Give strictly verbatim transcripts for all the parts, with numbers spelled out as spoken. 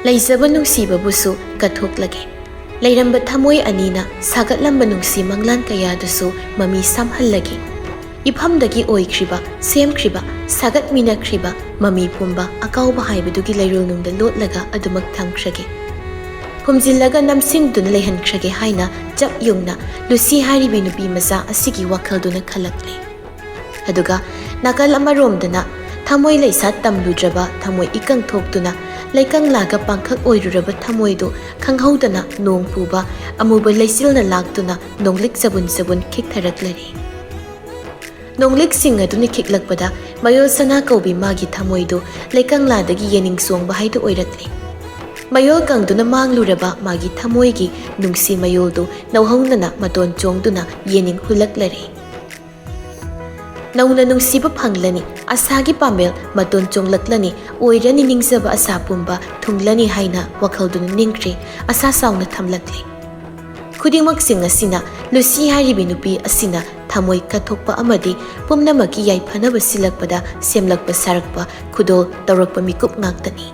ꯂꯩꯖꯕ ꯅꯨꯡꯁꯤꯕꯕꯨꯁꯨ ꯀꯠꯊꯣꯛꯂꯒꯦ꯫ ꯂꯩꯔꯝꯕ ꯊꯃꯣꯏ ꯑꯅꯤꯅ ꯁꯥꯒꯠꯂꯝꯕ ꯅꯨꯡꯁꯤ ꯃꯪꯂꯥꯟ ꯀꯌꯥꯗꯨꯁꯨ ꯃꯃꯤ ꯁꯥꯝꯍꯜꯂꯒꯦ꯫ ꯏꯐꯝꯗꯒꯤ ꯑꯣꯏꯈ꯭ꯔꯤꯕ, ꯁꯦꯝꯈ꯭ꯔꯤꯕ, ꯁꯥꯒꯠꯃꯤꯟꯅꯈ꯭ꯔꯤꯕ ꯃꯃꯤ ꯄꯨꯝꯕ ꯑꯀꯥꯎꯕ ꯍꯥꯏꯕꯗꯨꯒꯤ ꯂꯩꯔꯣꯜꯅꯨꯡꯗ ꯂꯣꯠꯂꯒ ꯑꯗꯨꯃꯛ ꯊꯝꯈ꯭ꯔꯒꯦ꯫ ꯐꯨꯝꯖꯤꯜꯂꯒ ꯅꯝꯁꯤꯟꯗꯨꯅ ꯂꯩꯍꯟꯈ꯭ꯔꯒꯦ ꯍꯥꯏꯅ ꯆꯞ ꯌꯨꯡꯅ ꯂꯨꯁꯤ ꯍꯥꯏꯔꯤꯕꯤ ꯅꯨꯄꯤ ꯃꯆꯥ ꯑꯁꯤꯒꯤ ꯋꯥꯈꯜꯗꯨꯅ ꯈꯜꯂꯛꯂꯦ꯫ ꯑꯗꯨꯒ ꯅꯥꯀꯜ ꯑꯃꯔꯣꯝꯗꯅ ꯊꯃꯣꯏ ꯂꯩꯁꯥꯠ ꯇꯝꯂꯨꯗ꯭ꯔꯕ ꯊꯃꯣꯏ ꯏꯀꯪ ꯊꯣꯛꯇꯨꯅ ꯂꯩꯀꯪꯂꯥꯒ ꯄꯥꯡꯈꯛ ꯑꯣꯏꯔꯨꯔꯕ ꯊꯃꯣꯏꯗꯨ ꯈꯪꯍꯧꯗꯅ ꯅꯣꯡ ꯄꯨꯕ ꯑꯃꯨꯕ ꯂꯩꯆꯤꯜꯅ ꯂꯥꯛꯇꯨꯅ ꯅꯣꯡꯂꯤꯛ ꯆꯕꯨꯟ ꯆꯕꯨꯟ ꯈꯤꯛꯊꯔꯛꯂꯔꯦ꯫ ꯅꯣꯡꯂꯤꯛꯁꯤꯡ ꯑꯗꯨꯅ ꯈꯤꯛꯂꯛꯄꯗ ꯃꯌꯣꯜ ꯁꯅꯥ ꯀꯧꯕꯤ ꯃꯥꯒꯤ ꯊꯃꯣꯏꯗꯨ ꯂꯩꯀꯪꯂꯥꯗꯒꯤ ꯌꯦꯅꯤꯡ ꯆꯣꯡꯕ ꯍꯥꯏꯗꯨ ꯑꯣꯏꯔꯛꯂꯦ꯫ ꯃꯌꯣꯜ ꯀꯪꯗꯨꯅ ꯃꯥꯡꯂꯨꯔꯕ ꯃꯥꯒꯤ ꯊꯃꯣꯏꯒꯤ ꯅꯨꯡꯁꯤ ꯃꯌꯣꯜꯗꯨ ꯅꯧꯍꯧꯅꯅ ꯃꯇꯣꯟ ꯆꯣꯡꯗꯨꯅ ꯌꯦꯅꯤꯡ ꯍꯨꯜꯂꯛꯂꯔꯦ꯫ ꯅꯧꯅ ꯅꯨꯡꯁꯤꯕ ꯐꯪꯂꯅꯤ, ꯑꯁꯥꯒꯤ ꯄꯥꯃꯦꯜ ꯃꯇꯣꯟ ꯆꯣꯡꯂꯛꯂꯅꯤ, ꯑꯣꯏꯔꯅꯤ ꯅꯤꯡꯖꯕ ꯑꯁꯥ ꯄꯨꯝꯕ ꯊꯨꯡꯂꯅꯤ ꯍꯥꯏꯅ ꯋꯥꯈꯜꯗꯨꯅ ꯅꯤꯡꯈ꯭ꯔꯦ, ꯑꯁꯥ ꯆꯥꯎꯅ ꯊꯝꯂꯛꯂꯦ꯫ ꯈꯨꯗꯤꯡꯃꯛꯁꯤꯡ ꯑꯁꯤꯅ ꯂꯨꯁꯤ ꯍꯥꯏꯔꯤꯕꯤ ꯅꯨꯄꯤ ꯑꯁꯤꯅ ꯊꯃꯣꯏ ꯀꯠꯊꯣꯛꯄ ꯑꯃꯗꯤ ꯄꯨꯝꯅꯃꯛꯀꯤ ꯌꯥꯏꯐꯅꯕ ꯁꯤꯜꯂꯛꯄꯗ ꯁꯦꯝꯂꯛꯄ ꯁꯥꯔꯛꯄ ꯈꯨꯗꯣꯜ ꯇꯧꯔꯛꯄ ꯃꯤꯀꯨꯞ ꯉꯥꯛꯇꯅꯤ꯫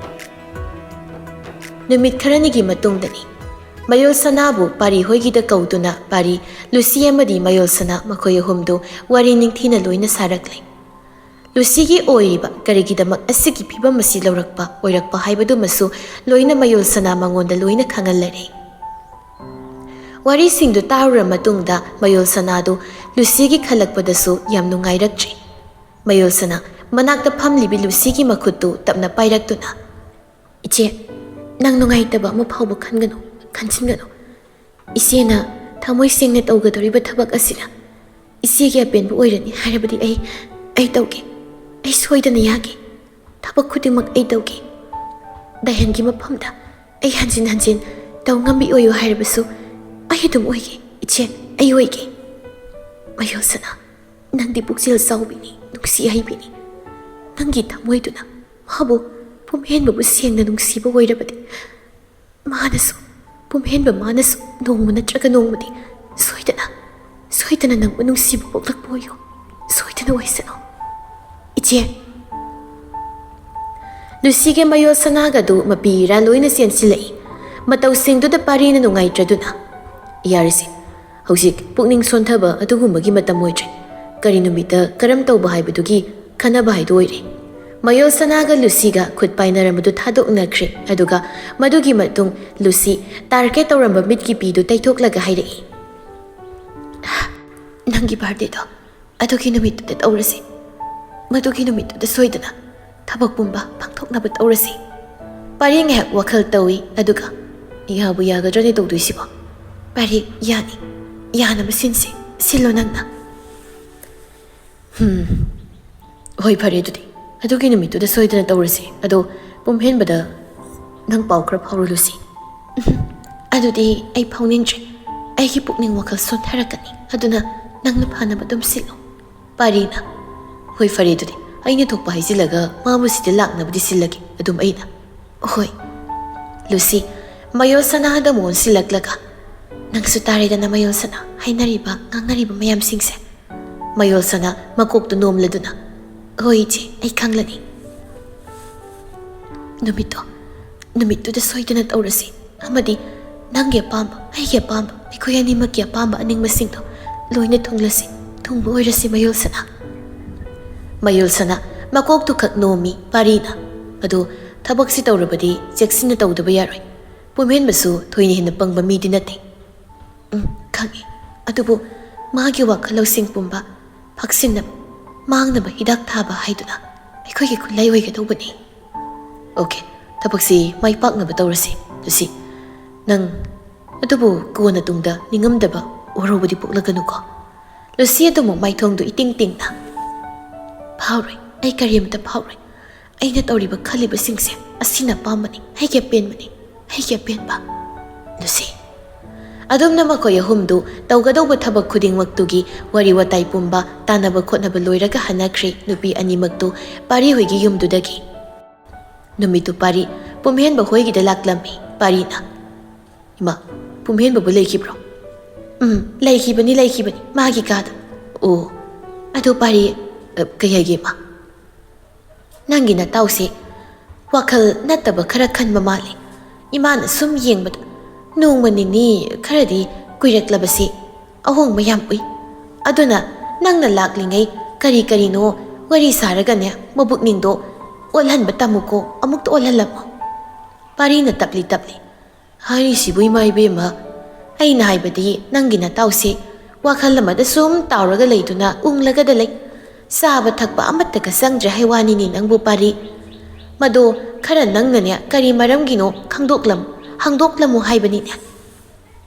ꯅꯨꯃꯤꯠ ꯈꯔꯅꯤꯒꯤ ꯃꯇꯨꯡꯗꯅꯤ꯫ ꯃꯌꯣꯜ ꯁꯅꯥꯕꯨ ꯄꯥꯔꯤ ꯍꯣꯏꯒꯤꯗ ꯀꯧꯗꯨꯅ ꯄꯥꯔꯤ ꯂꯨꯁꯤ ꯑꯃꯗꯤ ꯃꯌꯣꯜ ꯁꯅꯥ ꯃꯈꯣꯏ ꯑꯍꯨꯝꯗꯨ ꯋꯥꯔꯤ ꯅꯤꯡꯊꯤꯅ ꯂꯣꯏꯅ ꯁꯥꯔꯛꯂꯦ꯫ ꯂꯨꯁꯤꯒꯤ ꯑꯣꯏꯔꯤꯕ ꯀꯔꯤꯒꯤꯗꯃꯛ ꯑꯁꯤꯒꯤ ꯐꯤꯕꯝ ꯑꯁꯤ ꯂꯧꯔꯛꯄ ꯑꯣꯏꯔꯛꯄ ꯍꯥꯏꯕꯗꯨꯃꯁꯨ ꯂꯣꯏꯅ ꯃꯌꯣꯜ ꯁꯅꯥ ꯃꯉꯣꯟꯗ ꯂꯣꯏꯅ ꯈꯪꯍꯜꯂꯔꯦ꯫ ꯋꯥꯔꯤꯁꯤꯡꯗꯨ ꯇꯥꯔꯨꯔ ꯃꯇꯨꯡꯗ ꯃꯌꯣꯜ ꯁꯅꯥꯗꯨ ꯂꯨꯁꯤꯒꯤ ꯈꯜꯂꯛꯄꯗꯁꯨ ꯌꯥꯝ ꯅꯨꯡꯉꯥꯏꯔꯛꯇ꯭ꯔꯦ꯫ ꯃꯌꯣꯜ ꯁꯅꯥ ꯃꯅꯥꯛꯇ ꯐꯝꯂꯤꯕꯤ ꯂꯨꯁꯤꯒꯤ ꯃꯈꯨꯠꯇꯨ ꯇꯞꯅ ꯄꯥꯏꯔꯛꯇꯨꯅ, "ꯏꯆꯦ, ꯅꯪ ꯅꯨꯡꯉꯥꯏꯇꯕ ꯑꯃ ꯐꯥꯎꯕ ꯈꯟꯒꯅꯨ, ꯈꯟꯖꯤꯟꯒꯅꯨ꯫ ꯏꯆꯦꯅ ꯊꯃꯣꯏ ꯁꯦꯡꯅ ꯇꯧꯒꯗꯧꯔꯤꯕ ꯊꯕꯛ ꯑꯁꯤꯅ ꯏꯆꯦꯒꯤ ꯑꯄꯦꯟꯕ ꯑꯣꯏꯔꯅꯤ ꯍꯥꯏꯔꯕꯗꯤ ꯑꯩ, ꯑꯩ ꯇꯧꯒꯦ꯫ ꯑꯩ ꯁꯣꯏꯗꯅ ꯌꯥꯒꯦ꯫ ꯊꯕꯛ ꯈꯨꯗꯤꯡꯃꯛ ꯑꯩ ꯇꯧꯒꯦ꯫ ꯗꯥꯏꯍꯟꯒꯤ ꯃꯐꯝꯗ ꯑꯩ ꯍꯟꯖꯤꯟ ꯍꯟꯖꯤꯟ ꯇꯧ ꯉꯝꯕꯤ ꯑꯣꯏꯌꯨ ꯍꯥꯏꯔꯕꯁꯨ ꯑꯩ ꯑꯗꯨꯝ ꯑꯣꯏꯒꯦ, ꯏꯆꯦ, ꯑꯩ ꯑꯣꯏꯒꯦ꯫" ꯃꯌꯣꯜ ꯁꯅꯥ, ꯅꯪꯗꯤ ꯄꯨꯛꯆꯦꯜ ꯆꯥꯎꯕꯤꯅꯤ, ꯅꯨꯡꯁꯤ ꯍꯩꯕꯤꯅꯤ꯫ ꯅꯪꯒꯤ ꯊꯃꯣꯏꯗꯨꯅ ꯃꯥꯕꯨ ꯄꯨꯝꯍꯦꯟꯕꯕꯨ ꯁꯦꯡꯅ ꯅꯨꯡꯁꯤꯕ ꯑꯣꯏꯔꯕꯗꯤ, ꯃꯥꯅꯁꯨ, ꯄꯨꯝꯍꯦꯟꯕ ꯃꯥꯅꯁꯨ ꯅꯣꯡꯃ ꯅꯠꯇ꯭ꯔꯒ ꯅꯣꯡꯃꯗꯤ ꯁꯣꯏꯗꯅ, ꯁꯣꯏꯗꯅ ꯅꯪꯕꯨ ꯅꯨꯡꯁꯤꯕ ꯄꯣꯛꯂꯛꯄ ꯑꯣꯏꯌꯨ꯫ ꯁꯣꯏꯗꯅ ꯑꯣꯏꯁꯅꯨ꯫ ꯏꯆꯦ, ꯂꯨꯁꯤꯒ ꯃꯌꯣꯜ ꯁꯅꯥꯒꯗꯨ ꯃꯄꯤ ꯏꯔꯥ ꯂꯣꯏꯅ ꯆꯦꯟꯁꯤꯜꯂꯛꯏ꯫ ꯃꯇꯧꯁꯤꯡꯗꯨꯗ ꯄꯥꯔꯤꯅ ꯅꯨꯡꯉꯥꯏꯇ꯭ꯔꯗꯨꯅ, "ꯌꯥꯔꯦꯁꯦ, ꯍꯧꯖꯤꯛ ꯄꯨꯛꯅꯤꯡ ꯁꯣꯟꯊꯕ ꯑꯗꯨꯒꯨꯝꯕꯒꯤ ꯃꯇꯝ ꯑꯣꯏꯗ꯭ꯔꯦ꯫ ꯀꯔꯤ ꯅꯨꯃꯤꯠꯇ ꯀꯔꯝ ꯇꯧꯕ ꯍꯥꯏꯕꯗꯨꯒꯤ ꯈꯟꯅꯕ ꯍꯥꯏꯗꯨ ꯑꯣꯏꯔꯦ꯫" ꯃꯌꯣꯜ ꯁꯅꯥꯒ ꯂꯨꯁꯤꯒ ꯈꯨꯠ ꯄꯥꯏꯅꯔꯝꯕꯗꯨ ꯊꯥꯗꯣꯛꯅꯈ꯭ꯔꯦ꯫ ꯑꯗꯨꯒ ꯃꯗꯨꯒꯤ ꯃꯇꯨꯡ ꯂꯨꯁꯤ ꯇꯥꯔꯒꯦꯠ ꯇꯧꯔꯝꯕ ꯃꯤꯠꯀꯤ ꯄꯤꯗꯨ ꯇꯩꯊꯣꯛꯂꯒ ꯍꯥꯏꯔꯛꯏ, "ꯅꯪꯒꯤ ꯕꯥꯔꯗꯦꯗꯣ ꯑꯗꯨꯒꯤ ꯅꯨꯃꯤꯠꯇꯨꯗ ꯇꯧꯔꯁꯤ꯫ ꯃꯗꯨꯒꯤ ꯅꯨꯃꯤꯠꯇꯨꯗ ꯁꯣꯏꯗꯅ ꯊꯕꯛ ꯄꯨꯝꯕ ꯄꯥꯡꯊꯣꯛꯅꯕ ꯇꯧꯔꯁꯤ꯫" ꯄꯥꯔꯤ ꯉꯥꯏꯍꯥꯛ ꯋꯥꯈꯜ ꯇꯧꯏ, ꯑꯗꯨꯒ, "ꯌꯥꯕꯨ ꯌꯥꯒꯗ꯭ꯔꯅꯦ ꯇꯧꯗꯣꯏꯁꯤꯕꯣ?" "ꯄꯥꯔꯤ, ꯌꯥꯅꯤ꯫ ꯌꯥꯅꯕ ꯁꯤꯟꯁꯤ꯫ ꯁꯤꯜꯂꯣ ꯅꯪꯅ꯫" "ꯍꯝ꯫ ꯍꯣꯏ, ꯐꯔꯦ ꯑꯗꯨꯗꯤ꯫ ꯑꯗꯨꯒꯤ ꯅꯨꯃꯤꯠꯇꯨꯗ ꯁꯣꯏꯗꯅ ꯇꯧꯔꯁꯤ꯫ ꯑꯗꯣ ꯄꯨꯝꯍꯦꯟꯕꯗ ꯅꯪ ꯄꯥꯎ ꯈꯔ ꯐꯥꯎꯔꯨ, ꯂꯨꯁꯤ꯫" "ꯎꯝ, ꯑꯗꯨꯗꯤ ꯑꯩ ꯐꯥꯎꯅꯤꯡꯗ꯭ꯔꯦ꯫ ꯑꯩꯒꯤ ꯄꯨꯛꯅꯤꯡ ꯋꯥꯈꯜ ꯁꯣꯟꯊꯔꯛꯀꯅꯤ꯫ ꯑꯗꯨꯅ ꯅꯪꯅ ꯐꯅꯕ ꯑꯗꯨꯝ ꯁꯤꯜꯂꯨ꯫" ꯄꯥꯔꯤꯅ, "ꯍꯣꯏ, ꯐꯔꯦ ꯑꯗꯨꯗꯤ꯫ ꯑꯩꯅ ꯊꯣꯛꯄ ꯍꯥꯏꯖꯤꯜꯂꯒ ꯃꯥꯕꯨ ꯁꯤꯗ ꯂꯥꯛꯅꯕꯗꯤ ꯁꯤꯜꯂꯒꯦ ꯑꯗꯨꯝ ꯑꯩꯅ꯫" "ꯍꯣꯏ꯫" ꯂꯨꯁꯤ ꯃꯌꯣꯜ ꯁꯅꯥꯗ ꯑꯃꯨꯛ ꯑꯣꯟꯁꯤꯜꯂꯛꯂꯒ, "ꯅꯪꯁꯨ ꯇꯥꯔꯦꯗꯅ ꯃꯌꯣꯜ ꯁꯅꯥ, ꯍꯥꯏꯅꯔꯤꯕ ꯉꯥꯡꯅꯔꯤꯕ ꯃꯌꯥꯝꯁꯤꯡꯁꯦ?" ꯃꯌꯣꯜ ꯁꯅꯥ ꯃꯀꯣꯛꯇꯨ ꯅꯣꯝꯂꯗꯨꯅ, "ꯍꯣꯏ ꯏꯆꯦ, ꯑꯩ ꯈꯪꯂꯅꯤ꯫ ꯅꯨꯃꯤꯠꯇꯣ, ꯅꯨꯃꯤꯠꯇꯨꯗ ꯁꯣꯏꯗꯅ ꯇꯧꯔꯁꯤ꯫ ꯑꯃꯗꯤ ꯅꯪꯒꯤ ꯑꯄꯥꯝꯕ, ꯑꯩꯒꯤ ꯑꯄꯥꯝꯕ, ꯑꯩꯈꯣꯏ ꯑꯅꯤꯃꯛꯀꯤ ꯑꯄꯥꯝꯕ ꯑꯅꯤꯡꯕꯁꯤꯡꯗꯣ ꯂꯣꯏꯅ ꯊꯨꯡꯂꯁꯤ, ꯊꯨꯡꯕ ꯑꯣꯏꯔꯁꯤ ꯃꯌꯣꯜ ꯁꯅꯥ꯫" ꯃꯌꯣꯜ ꯁꯅꯥ ꯃꯀꯣꯛꯇꯨ ꯈꯛ ꯅꯣꯝꯃꯤ ꯄꯥꯔꯤꯅ꯫ "ꯑꯗꯨ ꯊꯕꯛꯁꯤ ꯇꯧꯔꯕꯗꯤ ꯆꯦꯛꯁꯤꯟꯅ ꯇꯧꯗꯕ ꯌꯥꯔꯣꯏ꯫ ꯄꯨꯝꯍꯦꯟꯕꯁꯨ ꯊꯣꯏꯅ ꯍꯦꯟꯅ ꯄꯪꯕ ꯃꯤꯗꯤ ꯅꯠꯇꯦ꯫" "ꯎꯝ, ꯈꯪꯉꯤ꯫ ꯑꯗꯨꯕꯨ ꯃꯥꯒꯤ ꯋꯥꯈꯜ ꯂꯧꯁꯤꯡ ꯄꯨꯝꯕ ꯐꯛꯁꯤꯟꯅꯕ, ꯃꯥꯡꯅꯕ ꯍꯤꯗꯥꯛ ꯊꯥꯕ ꯍꯥꯏꯗꯨꯅ ꯑꯩꯈꯣꯏꯒꯤ ꯈꯨꯠꯂꯥꯏ ꯑꯣꯏꯒꯗꯧꯕꯅꯤ꯫" "ꯑꯣꯀꯦ, ꯊꯕꯛꯁꯤ ꯃꯥꯏ ꯄꯥꯛꯅꯕ ꯇꯧꯔꯁꯤ, ꯂꯨꯁꯤ꯫ ꯅꯪ ꯑꯗꯨꯕꯨ ꯀꯣꯟꯅ ꯇꯨꯡꯗ ꯅꯤꯡꯉꯝꯗꯕ ꯋꯥꯔꯧꯕꯗꯤ ꯄꯣꯛꯂꯒꯅꯨꯀꯣ꯫" ꯂꯨꯁꯤ ꯑꯗꯨꯃꯨꯛ ꯃꯥꯏꯊꯣꯡꯗꯨ ꯏꯇꯤꯡ ꯇꯤꯡꯅ, "ꯐꯥꯎꯔꯣꯏ, ꯑꯩ ꯀꯔꯤꯃꯇ ꯐꯥꯎꯔꯣꯏ꯫ ꯑꯩꯅ ꯇꯧꯔꯤꯕ ꯈꯜꯂꯤꯕꯁꯤꯡꯁꯦ ꯑꯁꯤꯅ ꯑꯄꯥꯝꯕꯅꯤ, ꯑꯩꯒꯤ ꯑꯄꯦꯟꯕꯅꯤ, ꯑꯩꯒꯤ ꯑꯄꯦꯟꯕ, ꯂꯨꯁꯤ꯫" ꯑꯗꯨꯝꯅ ꯃꯈꯣꯏ ꯑꯍꯨꯝꯗꯨ ꯇꯧꯒꯗꯧꯕ ꯊꯕꯛ ꯈꯨꯗꯤꯡꯃꯛꯇꯨꯒꯤ ꯋꯥꯔꯤ ꯋꯥꯇꯥꯏ ꯄꯨꯝꯕ, ꯇꯥꯟꯅꯕ ꯈꯣꯠꯅꯕ ꯂꯣꯏꯔꯒ ꯍꯟꯅꯈ꯭ꯔꯦ ꯅꯨꯄꯤ ꯑꯅꯤꯃꯛꯇꯨ ꯄꯥꯔꯤ ꯍꯣꯏꯒꯤ ꯌꯨꯝꯗꯨꯗꯒꯤ꯫ ꯅꯨꯃꯤꯠꯇꯨ ꯄꯥꯔꯤ ꯄꯨꯝꯍꯦꯟꯕ ꯍꯣꯏꯒꯤꯗ ꯂꯥꯛꯂꯝꯃꯤ꯫ ꯄꯥꯔꯤꯅ, "ꯏꯃꯥ, ꯄꯨꯝꯍꯦꯟꯕꯕꯨ ꯂꯩꯈꯤꯕ꯭ꯔꯣ?" "ꯎꯝ, ꯂꯩꯈꯤꯕꯅꯤ, ꯂꯩꯈꯤꯕꯅꯤ, ꯃꯥꯒꯤ ꯀꯥꯗ꯫" "ꯑꯣ, ꯑꯗꯨ ꯄꯥꯔꯤ, ꯑ, ꯀꯩ ꯍꯥꯏꯒꯦ ꯏꯃꯥ?" "ꯅꯪꯒꯤ ꯅꯇꯥꯎꯁꯦ ꯋꯥꯈꯜ ꯅꯠꯇꯕ ꯈꯔ ꯈꯟꯕ ꯃꯥꯜꯂꯤ꯫ ꯏꯃꯥꯅ ꯁꯨꯝ ꯌꯦꯡꯕꯗ ꯅꯣꯡꯃ ꯅꯤꯅꯤ ꯈꯔꯗꯤ ꯀꯨꯏꯔꯛꯂꯕꯁꯤ ꯑꯍꯣꯡꯕ ꯌꯥꯝ ꯎꯏ꯫ ꯑꯗꯨꯅ ꯅꯪꯅ ꯂꯥꯛꯂꯤꯉꯩ ꯀꯔꯤ ꯀꯔꯤꯅꯣ ꯋꯥꯔꯤ ꯁꯥꯔꯒꯅꯦ, ꯃꯕꯨꯛꯅꯤꯡꯗꯣ ꯑꯣꯜꯍꯟꯕ ꯇꯝꯃꯨꯀꯣ, ꯑꯃꯨꯛꯇ ꯑꯣꯜꯍꯜꯂꯝꯃꯣ꯫ ꯄꯥꯔꯤꯅ ꯇꯞꯂꯤ ꯇꯞꯂꯤ, "ꯍꯥꯏꯔꯤꯁꯤꯕꯨ, ꯏꯃꯥ ꯏꯕꯦꯝꯃ, ꯑꯩꯅ ꯍꯥꯏꯕꯗꯤ ꯅꯪꯒꯤ ꯅꯇꯥꯎꯁꯦ ꯋꯥꯈꯜ ꯑꯃꯗ ꯁꯨꯝ ꯇꯥꯎꯔꯒ ꯂꯩꯗꯨꯅ ꯎꯪꯂꯒꯗ ꯂꯩ꯫ ꯆꯥꯕ ꯊꯛꯄ ꯑꯃꯠꯇꯒ ꯆꯪꯗ꯭ꯔꯦ ꯍꯥꯏ ꯋꯥꯅꯤꯅꯦ ꯅꯪꯕꯨ, ꯄꯥꯔꯤ꯫ ꯃꯗꯣ ꯈꯔ ꯅꯪꯅꯅꯦ ꯀꯔꯤ ꯃꯔꯝꯒꯤꯅꯣ ꯈꯪꯗꯣꯛꯂꯝ-, ꯍꯪꯗꯣꯛꯂꯝꯃꯨ ꯍꯥꯏꯕꯅꯤꯅꯦ꯫"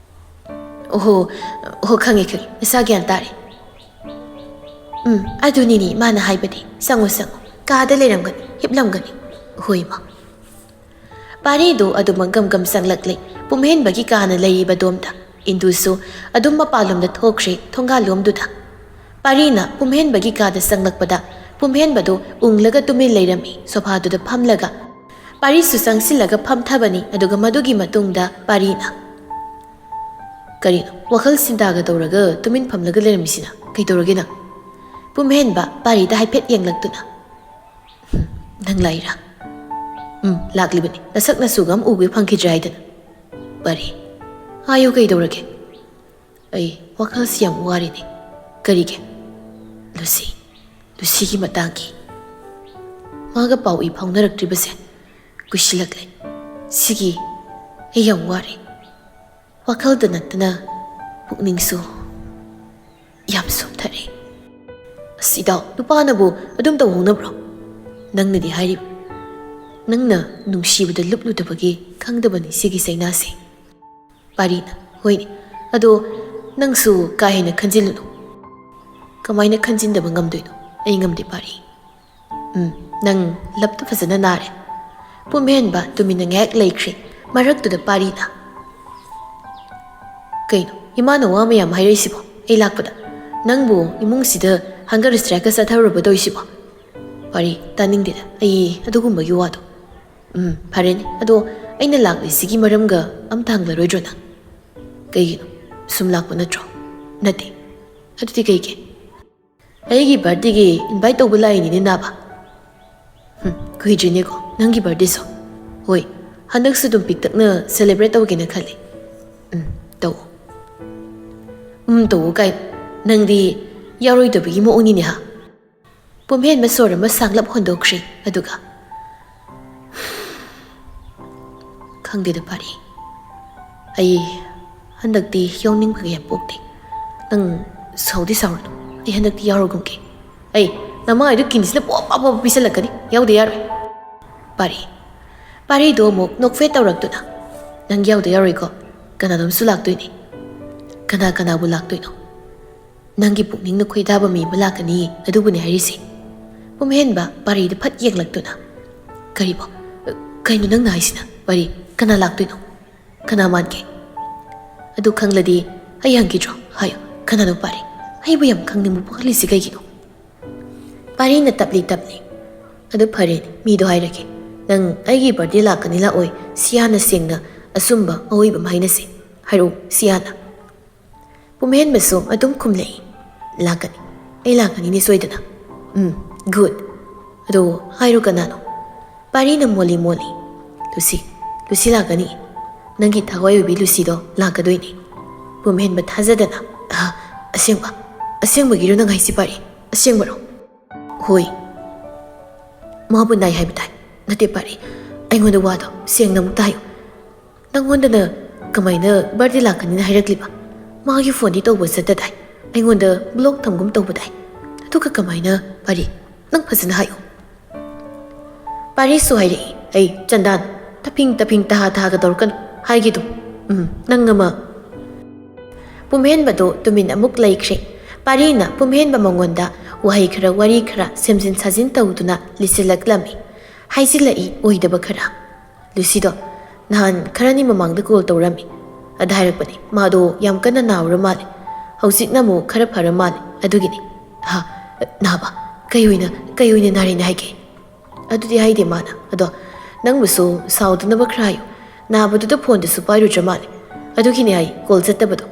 "ꯑꯣꯍꯣ, ꯑꯣꯍꯣ, ꯈꯪꯉꯦ, ꯈꯪꯉꯦ, ꯅꯁꯥ ꯒ꯭ꯌꯥꯟ ꯇꯥꯔꯦ꯫ ꯎꯝ, ꯑꯗꯨꯅꯤꯅꯦ ꯃꯥꯅ ꯍꯥꯏꯕꯗꯤ꯫ ꯆꯪꯉꯨ, ꯆꯪꯉꯨ, ꯀꯥꯗ ꯂꯩꯔꯝꯒꯅꯤ, ꯍꯤꯞꯂꯝꯒꯅꯤ꯫ ꯍꯣꯏ, ꯏꯃꯥ꯫" ꯄꯥꯔꯤꯗꯨ ꯑꯗꯨꯃꯛ ꯒꯝ ꯒꯝ ꯆꯪꯂꯛꯂꯦ꯫ ꯄꯨꯝꯍꯦꯟꯕꯒꯤ ꯀꯥꯅ ꯂꯩꯔꯤꯕ ꯗꯣꯝꯗ꯫ ꯏꯟꯗꯨꯁꯨ ꯑꯗꯨꯝ ꯃꯄꯥꯟꯂꯣꯝꯗ ꯊꯣꯛꯈ꯭ꯔꯦ, ꯊꯣꯡꯒꯥꯜꯂꯣꯝꯗꯨꯗ꯫ ꯄꯥꯔꯤꯅ ꯄꯨꯝꯍꯦꯟꯕꯒꯤ ꯀꯥꯗ ꯆꯪꯂꯛꯄꯗ ꯄꯨꯝꯍꯦꯟꯕꯗꯨ ꯎꯪꯂꯒ ꯇꯨꯃꯤꯟ ꯂꯩꯔꯝꯃꯤ, ꯁꯣꯐꯥꯗꯨꯗ ꯐꯝꯂꯒ꯫ ꯄꯥꯔꯤꯁꯨ ꯆꯪꯁꯤꯜꯂꯒ ꯐꯝꯊꯕꯅꯤ꯫ ꯑꯗꯨꯒ ꯃꯗꯨꯒꯤ ꯃꯇꯨꯡꯗ ꯄꯥꯔꯤꯅ, "ꯀꯔꯤꯅꯣ ꯋꯥꯈꯜ ꯁꯤꯟꯇꯥꯒ ꯇꯧꯔꯒ ꯇꯨꯃꯤꯟ ꯐꯝꯂꯒ ꯂꯩꯔꯝꯃꯤꯁꯤꯅ? ꯀꯩꯗꯧꯔꯒꯦ ꯅꯪ?" ꯄꯨꯝꯍꯦꯟꯕ ꯄꯥꯔꯤꯗ ꯍꯥꯏꯐꯦꯠ ꯌꯦꯡꯂꯛꯇꯨꯅ, "ꯅꯪ ꯂꯥꯛꯏꯔꯥ?" "ꯎꯝ, ꯂꯥꯛꯂꯤꯕꯅꯤ꯫ ꯅꯁꯛ ꯅꯁꯨꯒ ꯑꯃ ꯎꯒꯦ ꯐꯪꯈꯤꯗ꯭ꯔꯦ ꯍꯥꯏꯗꯅ꯫" "ꯄꯥꯔꯤ, ꯍꯥꯏꯌꯨ, ꯀꯩꯗꯧꯔꯒꯦ?" "ꯑꯩ ꯋꯥꯈꯜꯁꯤ ꯌꯥꯝ ꯋꯥꯔꯤꯅꯦ꯫" "ꯀꯔꯤꯒꯤ?" "ꯂꯨꯁꯤ, ꯂꯨꯁꯤꯒꯤ ꯃꯇꯥꯡꯒꯤ꯫ ꯃꯥꯒ ꯄꯥꯎ ꯏ ꯐꯥꯎꯅꯔꯛꯇ꯭ꯔꯤꯕꯁꯦ ꯀꯨꯏꯁꯤꯜꯂꯛꯂꯦ꯫ ꯁꯤꯒꯤ ꯑꯩ ꯌꯥꯝ ꯋꯥꯔꯦ꯫ ꯋꯥꯈꯜꯗ ꯅꯠꯇꯅ ꯄꯨꯛꯅꯤꯡꯁꯨ ꯌꯥꯝ ꯁꯣꯟꯊꯔꯦ꯫" "ꯑꯁ ꯏꯇꯥꯎ, ꯅꯨꯄꯥꯅꯕꯨ ꯑꯗꯨꯝ ꯇꯧꯍꯧꯅꯕ꯭ꯔꯣ? ꯅꯪꯅꯗꯤ ꯍꯥꯏꯔꯤꯕ, ꯅꯪꯅ ꯅꯨꯡꯁꯤꯕꯗ ꯂꯨꯞꯂꯨꯗꯕꯒꯤ ꯈꯪꯗꯕꯅꯤ ꯁꯤꯒꯤ ꯆꯩꯅꯥꯁꯦ꯫" ꯄꯥꯔꯤꯅ, "ꯍꯣꯏꯅꯦ, ꯑꯗꯣ ꯅꯪꯁꯨ ꯀꯥ ꯍꯦꯟꯅ ꯈꯟꯖꯤꯜꯂꯨꯅꯨ꯫" "ꯀꯃꯥꯏꯅ ꯈꯟꯖꯤꯟꯗꯕ ꯉꯝꯗꯣꯏꯅꯣ? ꯑꯩ ꯉꯝꯗꯦ, ꯄꯥꯔꯤ꯫" "ꯎꯝ, ꯅꯪ ꯂꯞꯇꯨ ꯐꯖꯅ ꯅꯥꯔꯦ꯫" ꯄꯨꯝꯍꯦꯟꯕ ꯇꯨꯃꯤꯟꯅ ꯉꯥꯏꯍꯥꯛ ꯂꯩꯈ꯭ꯔꯦ꯫ ꯃꯔꯛꯇꯨꯗ ꯄꯥꯔꯤꯅ, "ꯀꯩꯅꯣ ꯏꯃꯥꯅ ꯋꯥ ꯃꯌꯥꯝ ꯍꯥꯏꯔꯛꯏꯁꯤꯕꯣ ꯑꯩ ꯂꯥꯛꯄꯗ? ꯅꯪꯕꯨ ꯏꯃꯨꯡꯁꯤꯗ hunger strike ꯀ ꯆꯠꯊꯔꯨꯔꯕ ꯇꯧꯔꯤꯁꯤꯕꯣ?" "ꯄꯥꯔꯤ, ꯇꯥꯅꯤꯡꯗꯦꯗ ꯑꯩ ꯑꯗꯨꯒꯨꯝꯕꯒꯤ ꯋꯥꯗꯣ꯫" "ꯎꯝ, ꯐꯔꯦꯅꯦ꯫ ꯑꯗꯣ ꯑꯩꯅ ꯂꯥꯛꯂꯤꯁꯤꯒꯤ ꯃꯔꯝꯒ ꯑꯝꯇ ꯍꯪꯂꯔꯣꯏꯗ꯭ꯔꯣ ꯅꯪ?" "ꯀꯩꯒꯤꯅꯣ? ꯁꯨꯝ ꯂꯥꯛꯄ ꯅꯠꯇ꯭ꯔꯣ?" "ꯅꯠꯇꯦ꯫" "ꯑꯗꯨꯗꯤ ꯀꯩꯒꯤ?" "ꯑꯩꯒꯤ birthday ꯒꯤ invite ꯇꯧꯕ ꯂꯥꯛꯏꯅꯤꯅꯦ ꯅꯥꯕ꯫" "ꯍꯨꯝ, ꯀꯨꯏꯗ꯭ꯔꯤꯅꯦꯀꯣ ꯅꯪꯒꯤ ꯕꯥꯔꯗꯦꯁꯨ꯫ ꯍꯣꯏ, ꯍꯟꯗꯛꯁꯨ ꯑꯗꯨꯝ ꯄꯤꯛꯇꯛꯅ ꯁꯦꯂꯦꯕ꯭ꯔꯦꯠ ꯇꯧꯒꯦꯅ ꯈꯜꯂꯤ꯫ ꯎꯝ, ꯇꯧ꯫ ꯎꯝ, ꯇꯧ ꯀꯥꯏ꯫ ꯅꯪꯗꯤ ꯌꯥꯎꯔꯣꯏꯗꯕꯒꯤ ꯃꯑꯣꯡꯅꯤꯅꯦ ꯍꯥ? ꯄꯨꯝꯍꯦꯟꯕ ꯁꯣꯔ ꯑꯃ ꯁꯥꯡꯂꯞ ꯍꯣꯟꯗꯣꯛꯈ꯭ꯔꯦ, ꯑꯗꯨꯒ, "ꯈꯪꯗꯦꯗ ꯄꯥꯔꯤ, ꯑꯩ ꯍꯟꯗꯛꯇꯤ ꯌꯥꯎꯅꯤꯡꯕꯒ ꯌꯥꯝ ꯄꯣꯛꯇꯦ꯫ ꯅꯪ ꯁꯥꯎꯗꯤ ꯁꯥꯎꯔꯅꯨ, ꯑꯩ ꯍꯟꯗꯛꯇꯤ ꯌꯥꯎꯔꯒꯨꯝꯒꯦ꯫ ꯑꯩ ꯅꯃꯥꯏꯗꯨ ꯀꯤꯟꯁꯤꯅ ꯄꯣꯞ ꯄꯣꯞ ꯄꯣꯞ ꯄꯤꯁꯜꯂꯛꯀꯅꯤ, ꯌꯥꯎꯗ ꯌꯥꯔꯣꯏ꯫" ꯄꯥꯔꯤ, ꯄꯥꯔꯤꯗꯣ ꯑꯃꯨꯛ ꯅꯣꯛꯐꯦꯠ ꯇꯧꯔꯛꯇꯨꯅ, "ꯅꯪ ꯌꯥꯎꯗ ꯌꯥꯔꯣꯏꯀꯣ, ꯀꯅꯥꯅꯣꯝꯁꯨ ꯂꯥꯛꯇꯣꯏꯅꯦ꯫" "ꯀꯅꯥ ꯀꯅꯥꯕꯨ ꯂꯥꯛꯇꯣꯏꯅꯣ?" "ꯅꯪꯒꯤ ꯄꯨꯛꯅꯤꯡꯅ ꯈꯣꯏꯗꯥꯕ ꯃꯤ ꯑꯃ ꯂꯥꯛꯀꯅꯤ, ꯑꯗꯨꯕꯨꯅꯦ ꯍꯥꯏꯔꯤꯁꯦ꯫" ꯄꯨꯝꯍꯦꯟꯕ ꯄꯥꯔꯤꯗ ꯐꯠ ꯌꯦꯡꯂꯛꯇꯨꯅ, "ꯀꯔꯤꯕꯣ? ꯀꯩꯅꯣ ꯅꯪꯅ ꯍꯥꯏꯁꯤꯅ? ꯄꯥꯔꯤ, ꯀꯅꯥ ꯂꯥꯛꯇꯣꯏꯅꯣ? ꯀꯅꯥ ꯃꯥꯟꯒꯦ? ꯑꯗꯨ ꯈꯪꯂꯗꯤ ꯑꯩ ꯍꯪꯈꯤꯗ꯭ꯔꯣ? ꯍꯥꯏꯌꯨ, ꯀꯅꯥꯅꯣ ꯄꯥꯔꯤ? ꯑꯩꯕꯨ ꯌꯥꯝ ꯈꯪꯅꯤꯡꯕ ꯄꯣꯛꯍꯜꯂꯤꯁꯤ ꯀꯩꯒꯤꯅꯣ?" ꯄꯥꯔꯤꯅ ꯇꯞꯂꯤ ꯇꯞꯂꯤ, "ꯑꯗꯨ ꯐꯔꯦꯅꯦ, ꯃꯤꯗꯣ ꯍꯥꯏꯔꯒꯦ꯫ ꯅꯪ ꯑꯩꯒꯤ ꯕꯥꯔꯗꯦ ꯂꯥꯛꯀꯅꯤ ꯂꯥꯛꯑꯣꯏ, ꯁꯤꯌꯥꯅ ꯁꯦꯡꯅ ꯑꯆꯨꯝꯕ ꯑꯑꯣꯏꯕ ꯑꯃ ꯍꯥꯏꯅꯁꯦ꯫ ꯍꯥꯏꯔꯛꯎ, ꯁꯤꯌꯥꯅ꯫" ꯄꯨꯝꯍꯦꯟꯕꯁꯨ ꯑꯗꯨꯝ ꯈꯨꯝꯂꯛꯏ, "ꯂꯥꯛꯀꯅꯤ, ꯑꯩ ꯂꯥꯛꯀꯅꯤꯅꯦ ꯁꯣꯏꯗꯅ꯫" "ꯎꯝ, ꯒꯨꯗ꯫ ꯑꯗꯣ ꯍꯥꯏꯔꯣ ꯀꯅꯥꯅꯣ?" ꯄꯥꯔꯤꯅ ꯃꯣꯜꯂꯤ ꯃꯣꯜꯂꯤ, "ꯂꯨꯁꯤ, ꯂꯨꯁꯤ ꯂꯥꯛꯀꯅꯤ꯫ ꯅꯪꯒꯤ ꯊꯋꯥꯏ ꯑꯣꯏꯕꯤ ꯂꯨꯁꯤꯗꯣ ꯂꯥꯛꯀꯗꯣꯏꯅꯤ꯫" ꯄꯨꯝꯍꯦꯟꯕ ꯊꯥꯖꯗꯅ, "ꯑꯍ, ꯑꯁꯦꯡꯕ? ꯑꯁꯦꯡꯕꯒꯤꯔꯣ ꯅꯪ ꯍꯥꯏꯁꯤ ꯄꯥꯔꯤ? ꯑꯁꯦꯡꯕꯔꯣ?" "ꯍꯣꯏ꯫" "ꯃꯥꯕꯨ ꯅꯥꯏ ꯍꯥꯏꯕ ꯇꯥꯏ꯫" "ꯅꯠꯇꯦ ꯄꯥꯔꯤ, ꯑꯩꯉꯣꯟꯗ ꯋꯥꯗꯣ ꯁꯦꯡꯅ ꯑꯃꯨꯛꯇ ꯍꯥꯏꯌꯨ꯫ ꯅꯪꯉꯣꯟꯗꯅ ꯀꯃꯥꯏꯅ ꯕꯥꯔꯗꯦ ꯂꯥꯛꯀꯅꯤꯅ ꯍꯥꯏꯔꯛꯂꯤꯕ? ꯃꯥꯒꯤ ꯐꯣꯟꯗꯤ ꯇꯧꯕ ꯆꯠꯇꯗꯥꯏ? ꯑꯩꯉꯣꯟꯗ ꯕ꯭ꯂꯣꯛ ꯊꯝꯒꯨꯝ ꯇꯧꯕꯗꯥꯏ? ꯑꯗꯨꯒ ꯀꯃꯥꯏꯅ ꯄꯥꯔꯤ? ꯅꯪ ꯐꯖꯅ ꯍꯥꯏꯌꯨ꯫" ꯄꯥꯔꯤꯁꯨ ꯍꯥꯏꯔꯛꯏ, "ꯑꯩ ꯆꯟꯗꯥꯟ, ꯇꯐꯤꯡ ꯇꯐꯤꯡ ꯇꯍꯥ ꯇꯍꯥꯒ ꯇꯧꯔꯛꯀꯅꯨ, ꯍꯥꯏꯒꯦꯗꯣ꯫ ꯎꯝ, ꯅꯪ ꯑꯃ꯫" ꯄꯨꯝꯍꯦꯟꯕꯗꯣ ꯇꯨꯃꯤꯟ ꯑꯃꯨꯛ ꯂꯩꯈ꯭ꯔꯦ꯫ ꯄꯥꯔꯤꯅ ꯄꯨꯝꯍꯦꯟꯕ ꯃꯉꯣꯟꯗ ꯋꯥꯍꯩ ꯈꯔ, ꯋꯥꯔꯤ ꯈꯔ ꯁꯦꯝꯖꯤꯟ ꯁꯥꯖꯤꯟ ꯇꯧꯗꯨꯅ ꯂꯤꯁꯤꯜꯂꯛꯂꯝꯃꯤ꯫ ꯍꯥꯏꯖꯤꯜꯂꯛꯏ ꯑꯣꯏꯗꯕ ꯈꯔ꯫ "ꯂꯨꯁꯤꯗꯣ ꯅꯍꯥꯟ ꯈꯔꯅꯤ ꯃꯃꯥꯡꯗ ꯀꯣꯜ ꯇꯧꯔꯝꯃꯤ꯫ ꯑꯗ ꯍꯥꯏꯔꯛꯄꯅꯦ, ꯃꯥꯗꯣ ꯌꯥꯝ ꯀꯟꯅ ꯅꯥꯔꯨꯔ ꯃꯥꯜꯂꯦ꯫ ꯍꯧꯖꯤꯛꯅ ꯑꯃꯨꯛ ꯈꯔ ꯐꯔ ꯃꯥꯜꯂꯦ, ꯑꯗꯨꯒꯤꯅꯤ꯫" "ꯍꯥ? ꯅꯥꯕ? ꯀꯩ ꯑꯣꯏꯅ, ꯀꯩ ꯑꯣꯏꯅ ꯅꯥꯔꯤꯅꯦ ꯍꯥꯏꯒꯦ?" "ꯑꯗꯨꯗꯤ ꯍꯥꯏꯗꯦ ꯃꯥꯅ꯫ ꯑꯗꯣ ꯅꯪꯕꯨꯁꯨ ꯁꯥꯎꯗꯅꯕ ꯈꯔ ꯍꯥꯏꯌꯨ꯫ ꯅꯥꯕꯗꯨꯗ ꯐꯣꯟꯗꯨꯁꯨ ꯄꯥꯏꯔꯨꯗ꯭ꯔ ꯃꯥꯜꯂꯦ꯫ ꯑꯗꯨꯒꯤꯅꯦ ꯍꯥꯏ ꯀꯣꯜ ꯆꯠꯇꯕꯗꯣ꯫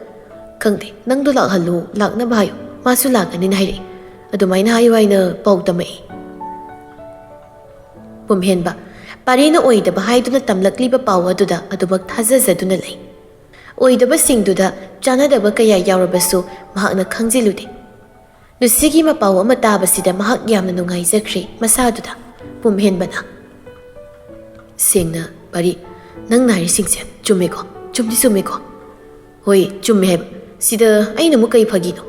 ꯈꯪꯗꯦ, ꯅꯪꯗꯣ ꯂꯥꯛꯍꯜꯂꯨ, ꯂꯥꯛꯅꯕ ꯍꯥꯏꯌꯨ꯫ ꯃꯥꯁꯨ ꯂꯥꯛꯀꯅꯤꯅ ꯍꯥꯏꯔꯛꯏ꯫ ꯑꯗꯨꯃꯥꯏꯅ ꯍꯥꯏꯌꯨ ꯍꯥꯏꯅ ꯄꯥꯎ ꯇꯝꯃꯛꯏ꯫" ꯄꯨꯝꯍꯦꯟꯕ, ꯄꯥꯔꯤꯅ ꯑꯣꯏꯗꯕ ꯍꯥꯏꯗꯨꯅ ꯇꯝꯂꯛꯂꯤꯕ ꯄꯥꯎ ꯑꯗꯨꯗ ꯑꯗꯨꯃꯛ ꯊꯥꯖꯖꯗꯨꯅ ꯂꯩ꯫ ꯑꯣꯏꯗꯕꯁꯤꯡꯗꯨꯗ ꯆꯥꯟꯅꯗꯕ ꯀꯌꯥ ꯌꯥꯎꯔꯕꯁꯨ ꯃꯍꯥꯛꯅ ꯈꯪꯖꯤꯜꯂꯨꯗꯦ꯫ ꯂꯨꯁꯤꯒꯤ ꯃꯄꯥꯎ ꯑꯃ ꯇꯥꯕꯁꯤꯗ ꯃꯍꯥꯛ ꯌꯥꯝꯅ ꯅꯨꯡꯉꯥꯏꯖꯈ꯭ꯔꯦ ꯃꯁꯥꯗꯨꯗ꯫ ꯄꯨꯝꯍꯦꯟꯕꯅ, "ꯁꯦꯡꯅ, ꯄꯥꯔꯤ, ꯅꯪꯅ ꯍꯥꯏꯔꯤꯁꯤꯡꯁꯦ ꯆꯨꯝꯃꯦꯀꯣ? ꯆꯨꯝꯗꯤ ꯆꯨꯝꯃꯦꯀꯣ?" "ꯍꯣꯏ, ꯆꯨꯝꯃꯦ ꯍꯥꯏꯕ꯫ ꯁꯤꯗ ꯑꯩꯅ ꯑꯃꯨꯛ ꯀꯩ ꯐꯥꯒꯤꯅꯣ?